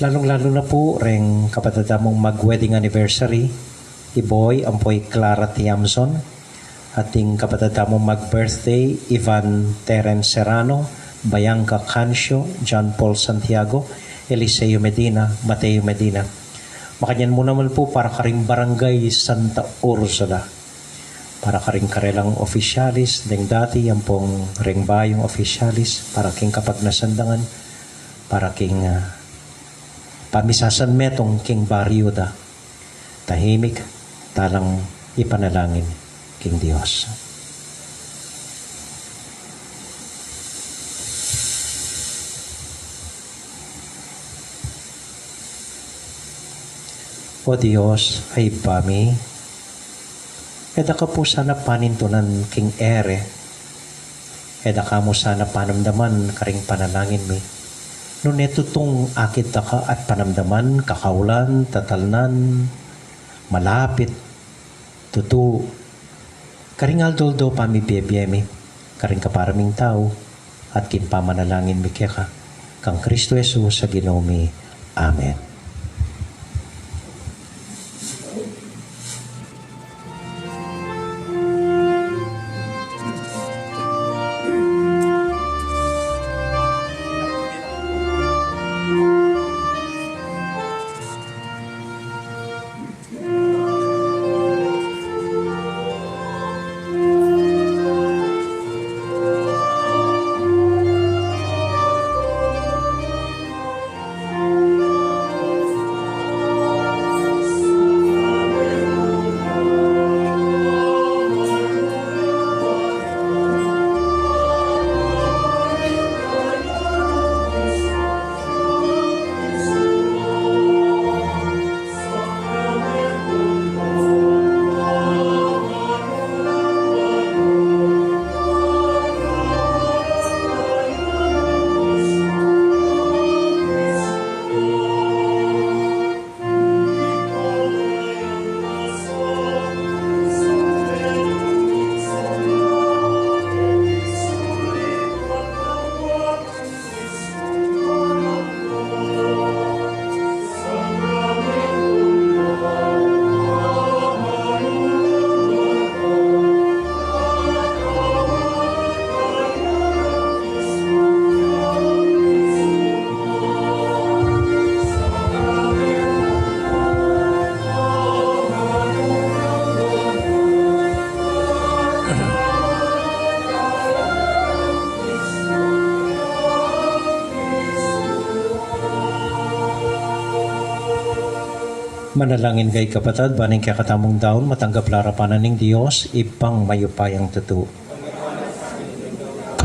Lalung-lalu na pu ring kapatad tamung mag-wedding anniversary, i Boy ampo i Clara Tiamson, at ding kapatad tamung mag-birthday, Ivan Terence Serrano, Bianca Cancio, John Paul Santiago, Eliseo Medina, Mateo Medina. Makanyan mu naman pu para karing Barangay Santa Ursula, para karing karelang opisyalis deng dati ampong ring bayung opisyalis, para king kapagnasan da ngan, para king, ah, pamisasan metung king baryu da. Tahimik talang ipanalangin king Dios. O Dios a Ibpa mi, e da ka pu sana panintunan king ere, e da ka mu sana panamdaman karing panalangin mi. Nune tutung akit da ka at panamdaman, kakaulan, tatalnan, malapit, tutu, karing aldo-aldo pamibiebie mi, karing kapara ming tau, at king pamanalangin mi keka, kang Kristo Jesus a Ginu mi. Amen. Manalangin kayu, kapatad, ban ing kekatamung daun matanggap la arapan na ning Dios, Ibpang mayupayang tutu.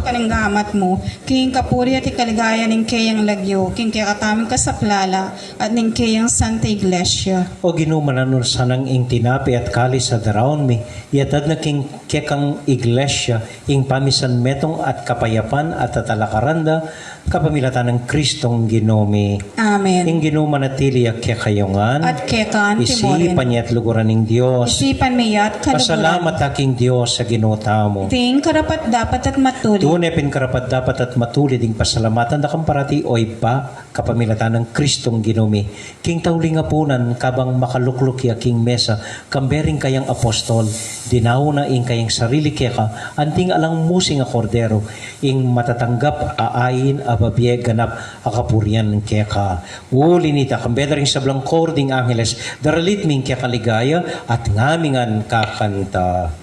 Karing gamat mu, king kapurian at ing kaligayan ning keyang lagyu, king kekatamung kasaplalan, at ning keyang Santa Iglesia. O Ginu, mananu na sanang ing tinape at kalis a daraun mi, iatad na king kekang Iglesia, ing pamisan metung at kapayapan at tatalakaran da, kapamilatan nang Kristong Ginu mi. Amen. Ing Ginu manatili ya kekayu ngan. At keka mu rin. Isipan ye at luguran ing Dios. Isipan mi ya at kaluguran. Pasalamat ta king Dios a Ginu tamu. Iti ing karapat-dapat at matulid. Tune pin karapat-dapat at matulid ing pasalamatan da kang parati, o Ibpa, kapamilatan nang Kristong Ginu mi. King tauling apunan, kabang makalukluk ya king mesa, kambe ring kayang apostol, dinaun na ing kayang sarili keka, anting alang musing a kordero, ing matatanggap a ain a bibie ganap a kapurian keka. Uli nita, kambe da ring sablang koro ding angeles, daralit mi ing kekang ligaya, at ngami ngan kakanta.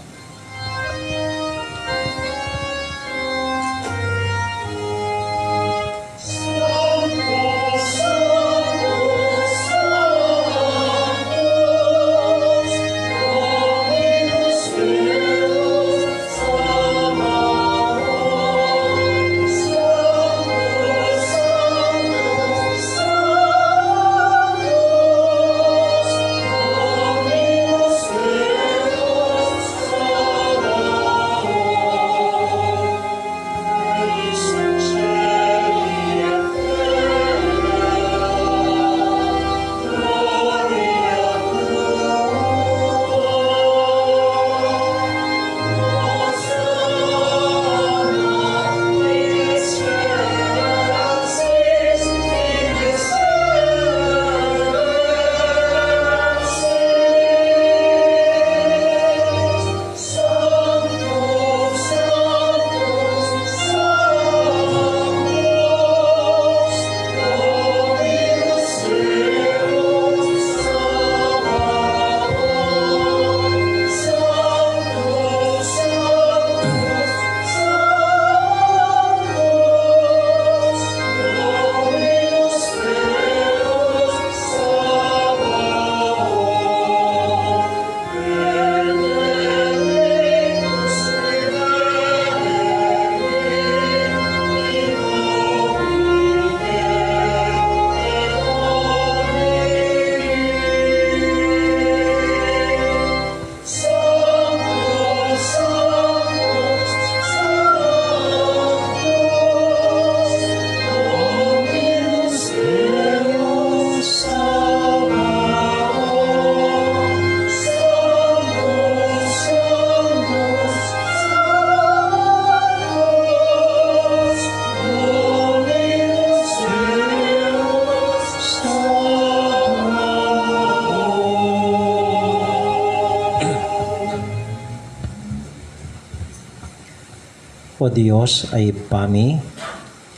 O Dios a Ibpa mi,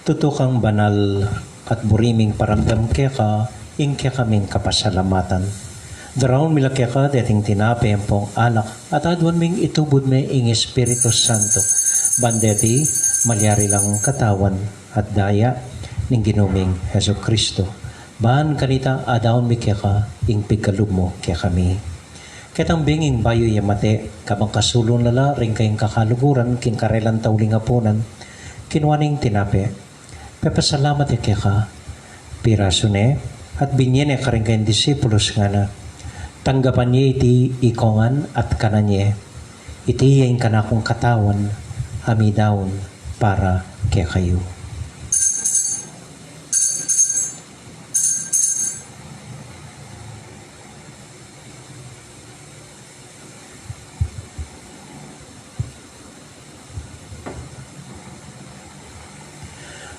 tutu kang banal at buri ming paramdam keka ing kekaming kapasalamatan. Daraun mi la keka deting tinape ampong alak at aduan ming itubud me ing Espiritu Santo, ban deti malyari lang katawan at daya ning Ginu ming Jesucristo. Ban kanita adaun mi keka ing pigkalub mu kekami. Ketang binging bayu ya mate, kabang kasulun la la ring kayang kakaluguran king karelang tauling apunan, kinua ne ing tinape, pepasalamat ya keka, pirasu ne, at binye ne karing kayang disipulus, ngana: Tanggapan ye iti ikongan at kanan ye. Iti ya ing kanakung katawan a midaun para kekayu.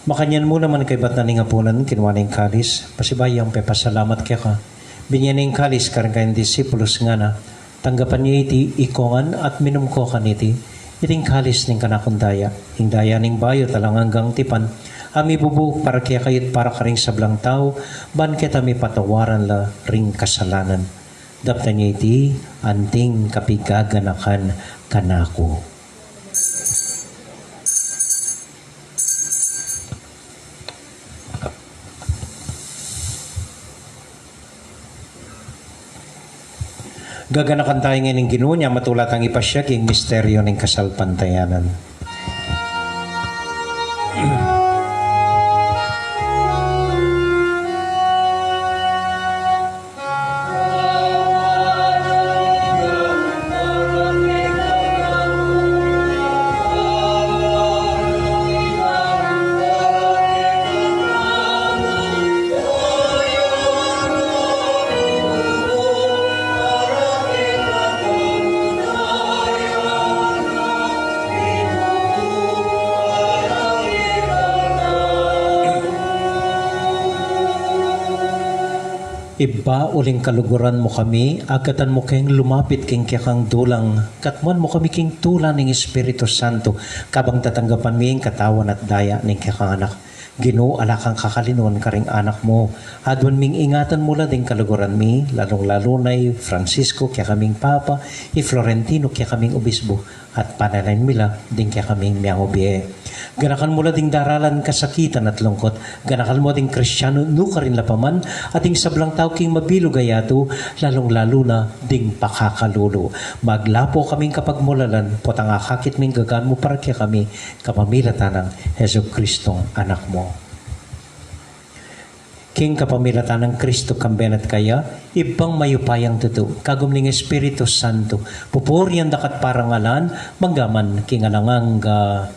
Makanyan mu naman kaybat na ning apunan, kinua ne ing kalis, pasibayu yang pepasalamat keka, binye ne ing kalis karing kayang disipulus, ngana: Tanggapan ye iti ikongan at minum ko kaniti, iti ing kalis ning kanakung daya, ing daya ning bayu at alang anggang tipan, a mibubu para kekayu at para karing sablang tau, ban keta mipatawaran la ring kasalanan. Daptan ye iti anting kapigaganakan kanaku. Gaganakan taya ngeni ning Ginu, nya matula tang ipasiag ing misteryu ning kasalpantayanan. Ibpa, uling kaluguran mu kami, agkatan mu keng lumapit king kekang dulang, katmuan mu kami king tula ning Espiritu Santo, kabang tatanggapan mi ing katawan at daya ning kekang Anak. Ginu, ala kang kakalinuan karing anak mu. Aduan ming ingatan mu la ding kaluguran mi, lalung-lalu na i Francisco, kekaming Papa, i Florentino, kekaming Obispo, at panalangin mi la ding kekaming miyangubie. Ganakan mu la ding daralan kasakitan at lungkut. Ganakan mu ding Kristiano nukarin la pa man, at ding sablang tau king mabilug a yatu, lalung-lalu na ding pakakalulu. Maglapo kaming kapagmulalan, potang akakit ming gagan mu para kekami, kapamilatan nang Jesucristong Anak mu. King kapamilatan nang Kristo, kambe na at kaya, Ibpang mayupayang tutu, kagum ning Espiritu Santo, pupurian da ka at parangalan, mangga man king alang angga.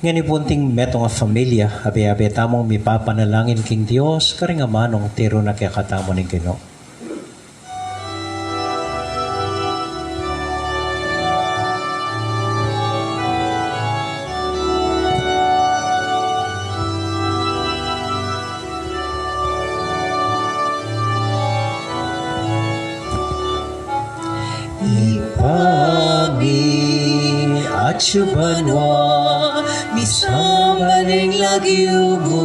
Ngeni pu, anting metung a familia, abe-abe tamung mipapanalangin king Dios, karing amanung tiru na kekatamu ning Ginu. Ibpa mi, atsu banua, misamban ing lagyu mu,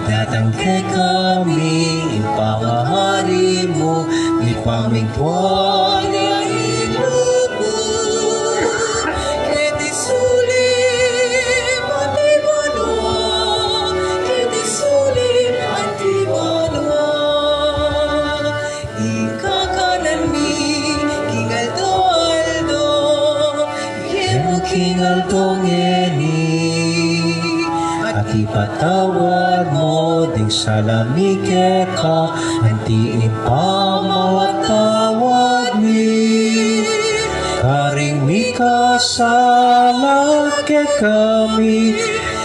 datang kekami ing pamahari mu, mipamintuan kekami ing lub mu. Keti sulip anti banua, keti sulip anti banua. Ing kakanan mi king aldo-aldo, ibie mu king aldo ngeni. At ipatawad mu ding sala mi keka, anti ing pamamatawad mi karing mikasala kekami,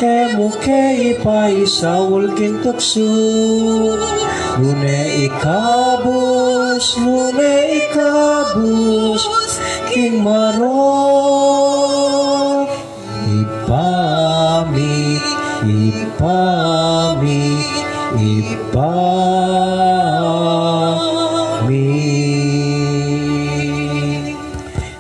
e mu ke ipaisaul king tuksu, nune ikabus, nune ikabus king marok. Ibpa mi, Ibpa mi, Ibpa mi.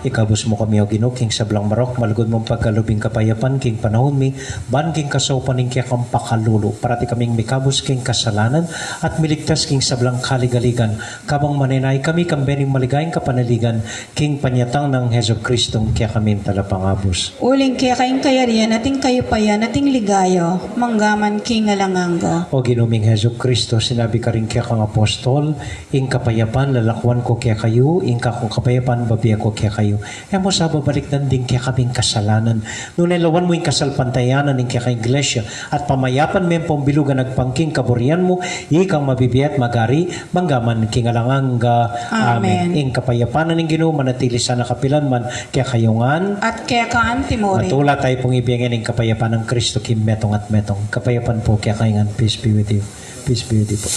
Ikabus mu kami, O Ginu, king sablang marok, malugud mung pagkalub ing kapayapan king panaun mi, ban king kasaupan ning kekang pakalulu, parati kaming mikabus king kasalanan, at miligtas king sablang kaligaligan, kabang manenaya kami kambe ning maligayang kapanaligan, king panyatang nang Jesucristong kekaming Talapangabus. Uling keka ing kayarian, at ing kayupayan, at ing ligaya, mangga man king alang angga. O Ginu ming Jesucristo, sinabi karing kekang apostol, ing kapayapan lalakuan ku kekayu, ing kakung kapayapan bibie ku kekayu. E mu sa babalikdan ding kekaming kasalanan, nune lawan mu ing kasalpantayanan ning kekang Iglesia, at pamayapan me ing pambilugan agpang king kaburian mu, ikang mabibie at magari, mangga man king alang angga. Amen. Amen. Ing kapayapan na ning Ginu manatili sana kapilan man kekayu ngan. At keka anti mu rin. Matula tayu pung ibie ngan ing kapayapan nang Kristo king metung at metung. Kapayapan pu kekayu ngan. Peace be with you. Peace be with you po.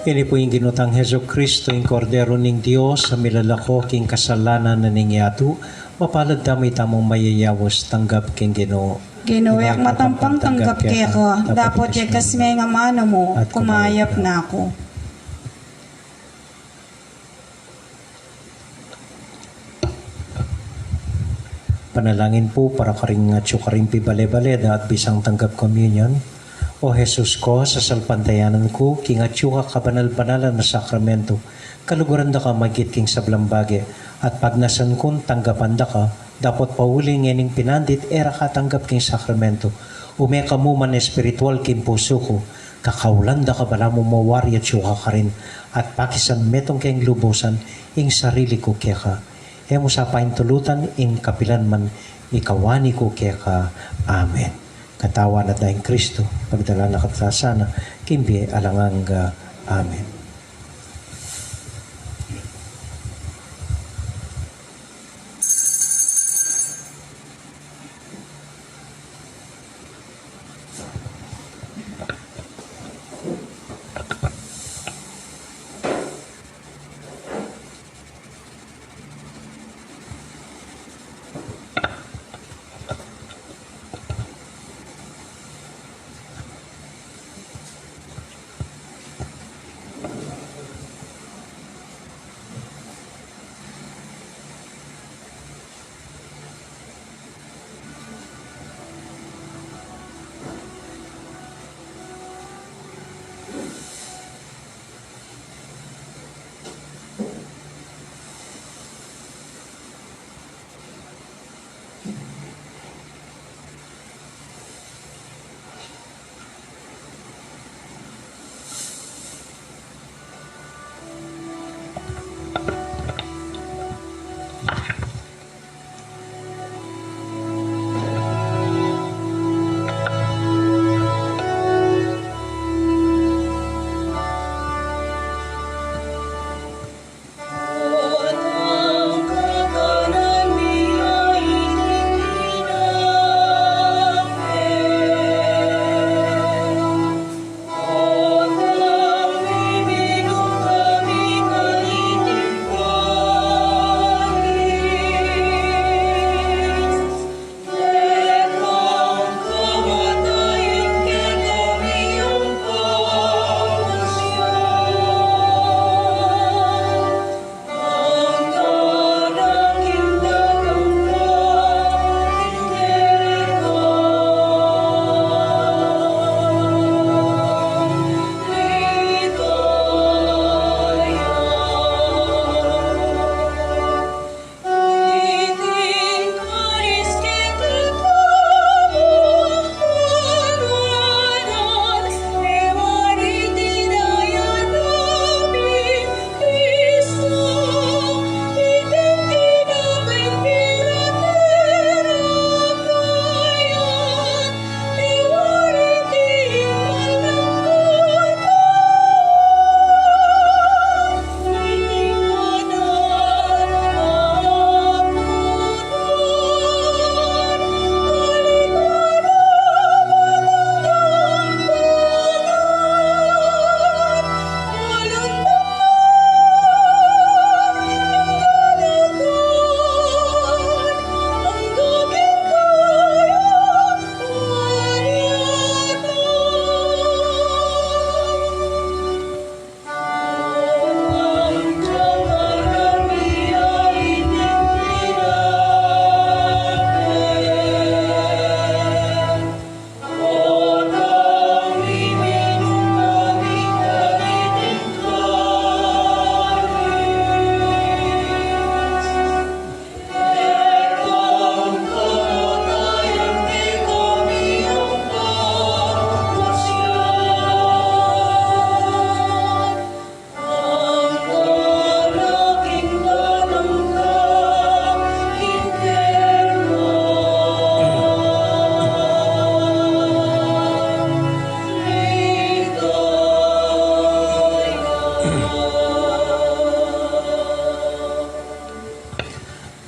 Ini pu ing Ginu tang Jesucristo, ing Kordero ning Dios, a milalako king kasalanan na ning yatu. Mapalad tamu itamung mayayaus tanggap king Ginu. Ginu, e ku matampang tanggap keka, dapot yekas me ing amanu mu, at kumayap na ku. Panalangin pu para karing atyu karing pibale-bale da at bisang tanggap communion. O Jesus ko, sasalpantayanan ku king atyu ka kabanal-banalan a sakramento, kaluguran da ka magit king sablang bage, at pagnasan kun tanggapan da ka, dapot pauli ngening pinandit e ra ka tanggap king sakramento, ume ka mu man espiritual king pusu ku, kakaulan da ka balamu mawari atyu ka karin, at pakisan metung keng lubusan ing sarili ku keka. E mu sa paintulutan ing kapilan man mikawani ku keka. Amen. Katawan at Daya nang Kristo, pagdalan na ka sana king bie alang angga. Amen.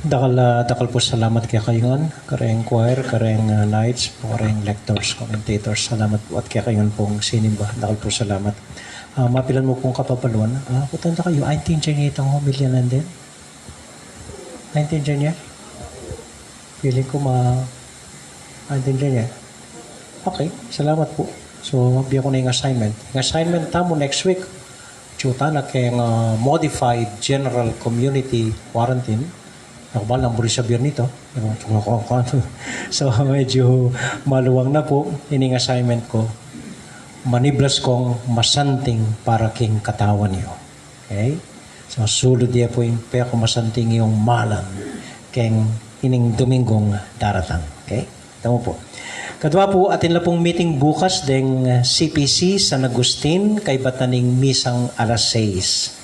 Dakal, ah, dakal pu salamat kekayu ngan, kareng choir, kareng, ah, knights, kareng lectors, commentators. Salamat pu at kekayu ngan pung sinimba. Dakal pu salamat. Ah, mapilan mu pung kapapaluan. Ah, kutanda kayu, aintindian ye itang homilya nandin? Aintindian ye? Feeling ku ma-, aintindian ye. Okay, salamat pu. So, bie ku na ing assignment. Ing assignment tamu next week, atyu tana keng, ah, modified general community quarantine. Aku bala nung buri sa Biyernes ito. So, medyu maluwang na pu ining assignment ku. Maniblas kong masanting para king katawan yu. Okay? So, sulud ya pu ing pekamasanting yung malan keng ining Domingong daratang. Okay? Tamu pu. Kadwa pu, atin la pung meeting bukas deng C P C San Agustin, kaybat na ning misang alas sais.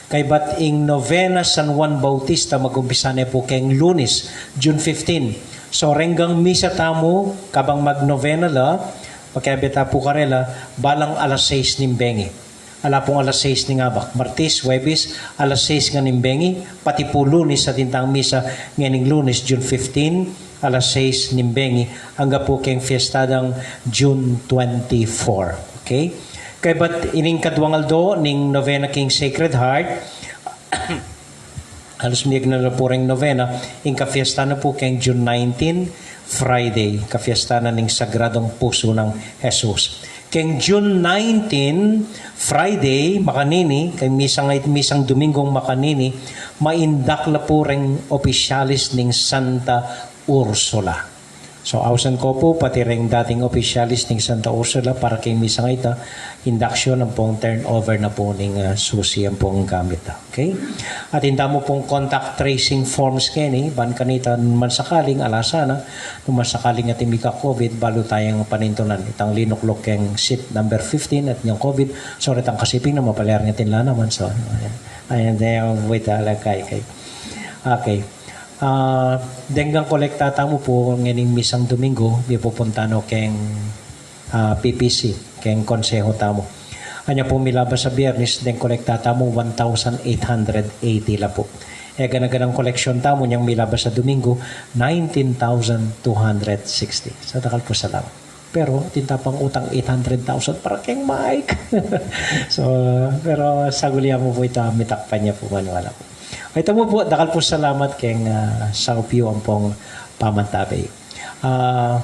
Kaybat ing novena San Juan Bautista, mag-umpisa ne pu keng Lunes, June fifteen. So, renggang misa tamu, kabang magnovena la, pakiabe ta pu karela, balang alas sais ning bengi. Ala pung alas sais ning abak. Martes, Huwebes, alas sais ngan ning bengi, pati pu Lunes, atin tang misa ngening Lunes, June fifteen, alas sais ning bengi, angga pu keng fiesta dang June twenty-four. Okay? Kaybat ining kadwang aldo ning novena king Sacred Heart, halos miyeg na la pu reng novena, ing kafiesta na pu keng June nineteen, Friday, kafiesta na ning Sagradong Pusu nang Jesus. Keng June nineteen, Friday, makanini, keng misang, misang Domingong makanini, maindak la pu reng opisyalis ning Santa Ursula. So, ausan ko pu, pati reng dating opisyalis ning Santa Ursula, para keng misang ita, induction ampong turnover na pu ning, ah, susi ampong gamit na. Okay? Atin tamu pung contact tracing forms keni, ban kanita nung man sakaling, ala sana, nung man sakaling atin mika-covid, balu tayang panintunan. Itang linukluk keng seat number fifteen at inyang covid, so retang kasiping na mapaliar atin la naman, so, ayan. Ayan, deng wait, ala, kay, kay. Okay. Ah, deng kolekta tamu pu, ngening misang Domingo, mipupunta no keng, ah, P P C, keng konseho tamu. Anya pu milabas a Biernes, deng kolekta tamu, one thousand eight hundred eighty la pu. E gana-ganang koleksyon tamu, nyang milabas a Domingo, nineteen thousand two hundred sixty. So, dakal pu salamat. Pero, atin ta pang utang eight hundred thousand para keng Mike. So, pero saguli mu pu ita, mitakpan ya pu, maniwala pu. Ay, tamu pu, dakal pu salamat keng, ah, saup yu ampong pamantabe. Ah,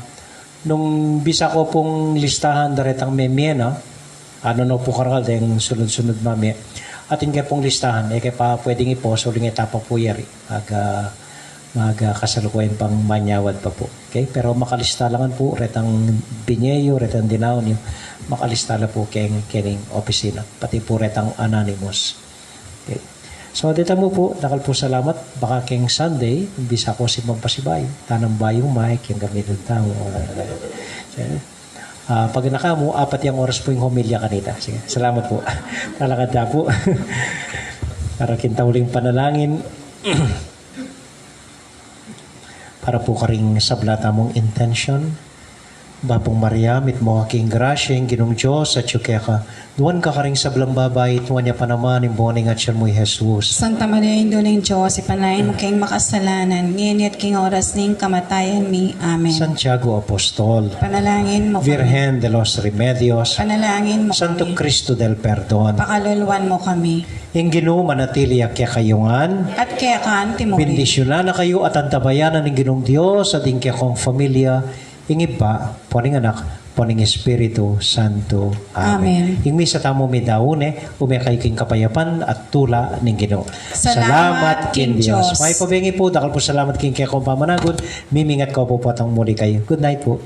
nung bisa ko pung listahan daretang memie na, ano no pu karakal deng sunud-sunud mamie. Atin ke pung listahan, e ke pa pwedeng i-post, uling e ta pa pu yari. Aga, aga kasalukuyan pang manyawad pa pu. Okay? Pero makalista la ngan pu, retang binye yu, retang dinaun yu, makalista la pu keng, kening opisina. Pati pu retang anonymous. Okay. So, deta mu pu, dakal pu salamat. Baka keng Sunday, bisa ko si mampasibayu. Tanam bayung Mike, yang gamitan tamu. Ah, pag nakamu, apat yang oras pu ing homilya kanita. Sige, salamat pu. Talakad ta pu. Para king tauling panalangin. Para pu karing sabla tamung intention. Bapu Maria, mitmu ka king grasya, ing Ginung Dios atyu keka. Nuan ka karing sablang babai, at nuan ya pa naman ing bunga ning atian mu, i Jesus. Santa Maria, Indu ning Dios, ipanalangin mu keng makasalanan, ngeni at king oras ning kamatayan mi. Amen. Santiago Apostol. Panalangin mu kami. Virgen de los Remedios. Panalangin mu kami. Santo Cristo del Perdon. Pakaluluan mu kami. Ing Ginu manatili ya kekayu ngan. At keka naman. Bendisyunan na kayu at antabayanan ning Ginung Dios at ing kekong familia, ing Ibpa, ampo ning Anak, ampo ning Espiritu Santo. Amen. Amen. Ing misa tamu midaun ne, ume kayu king kapayapan at tula ning Ginu. Salamat king Dios. May pabengi pu, dakal pu salamat king kekong pamanagud, mimingat ko pu potang muli kayu. Good night pu.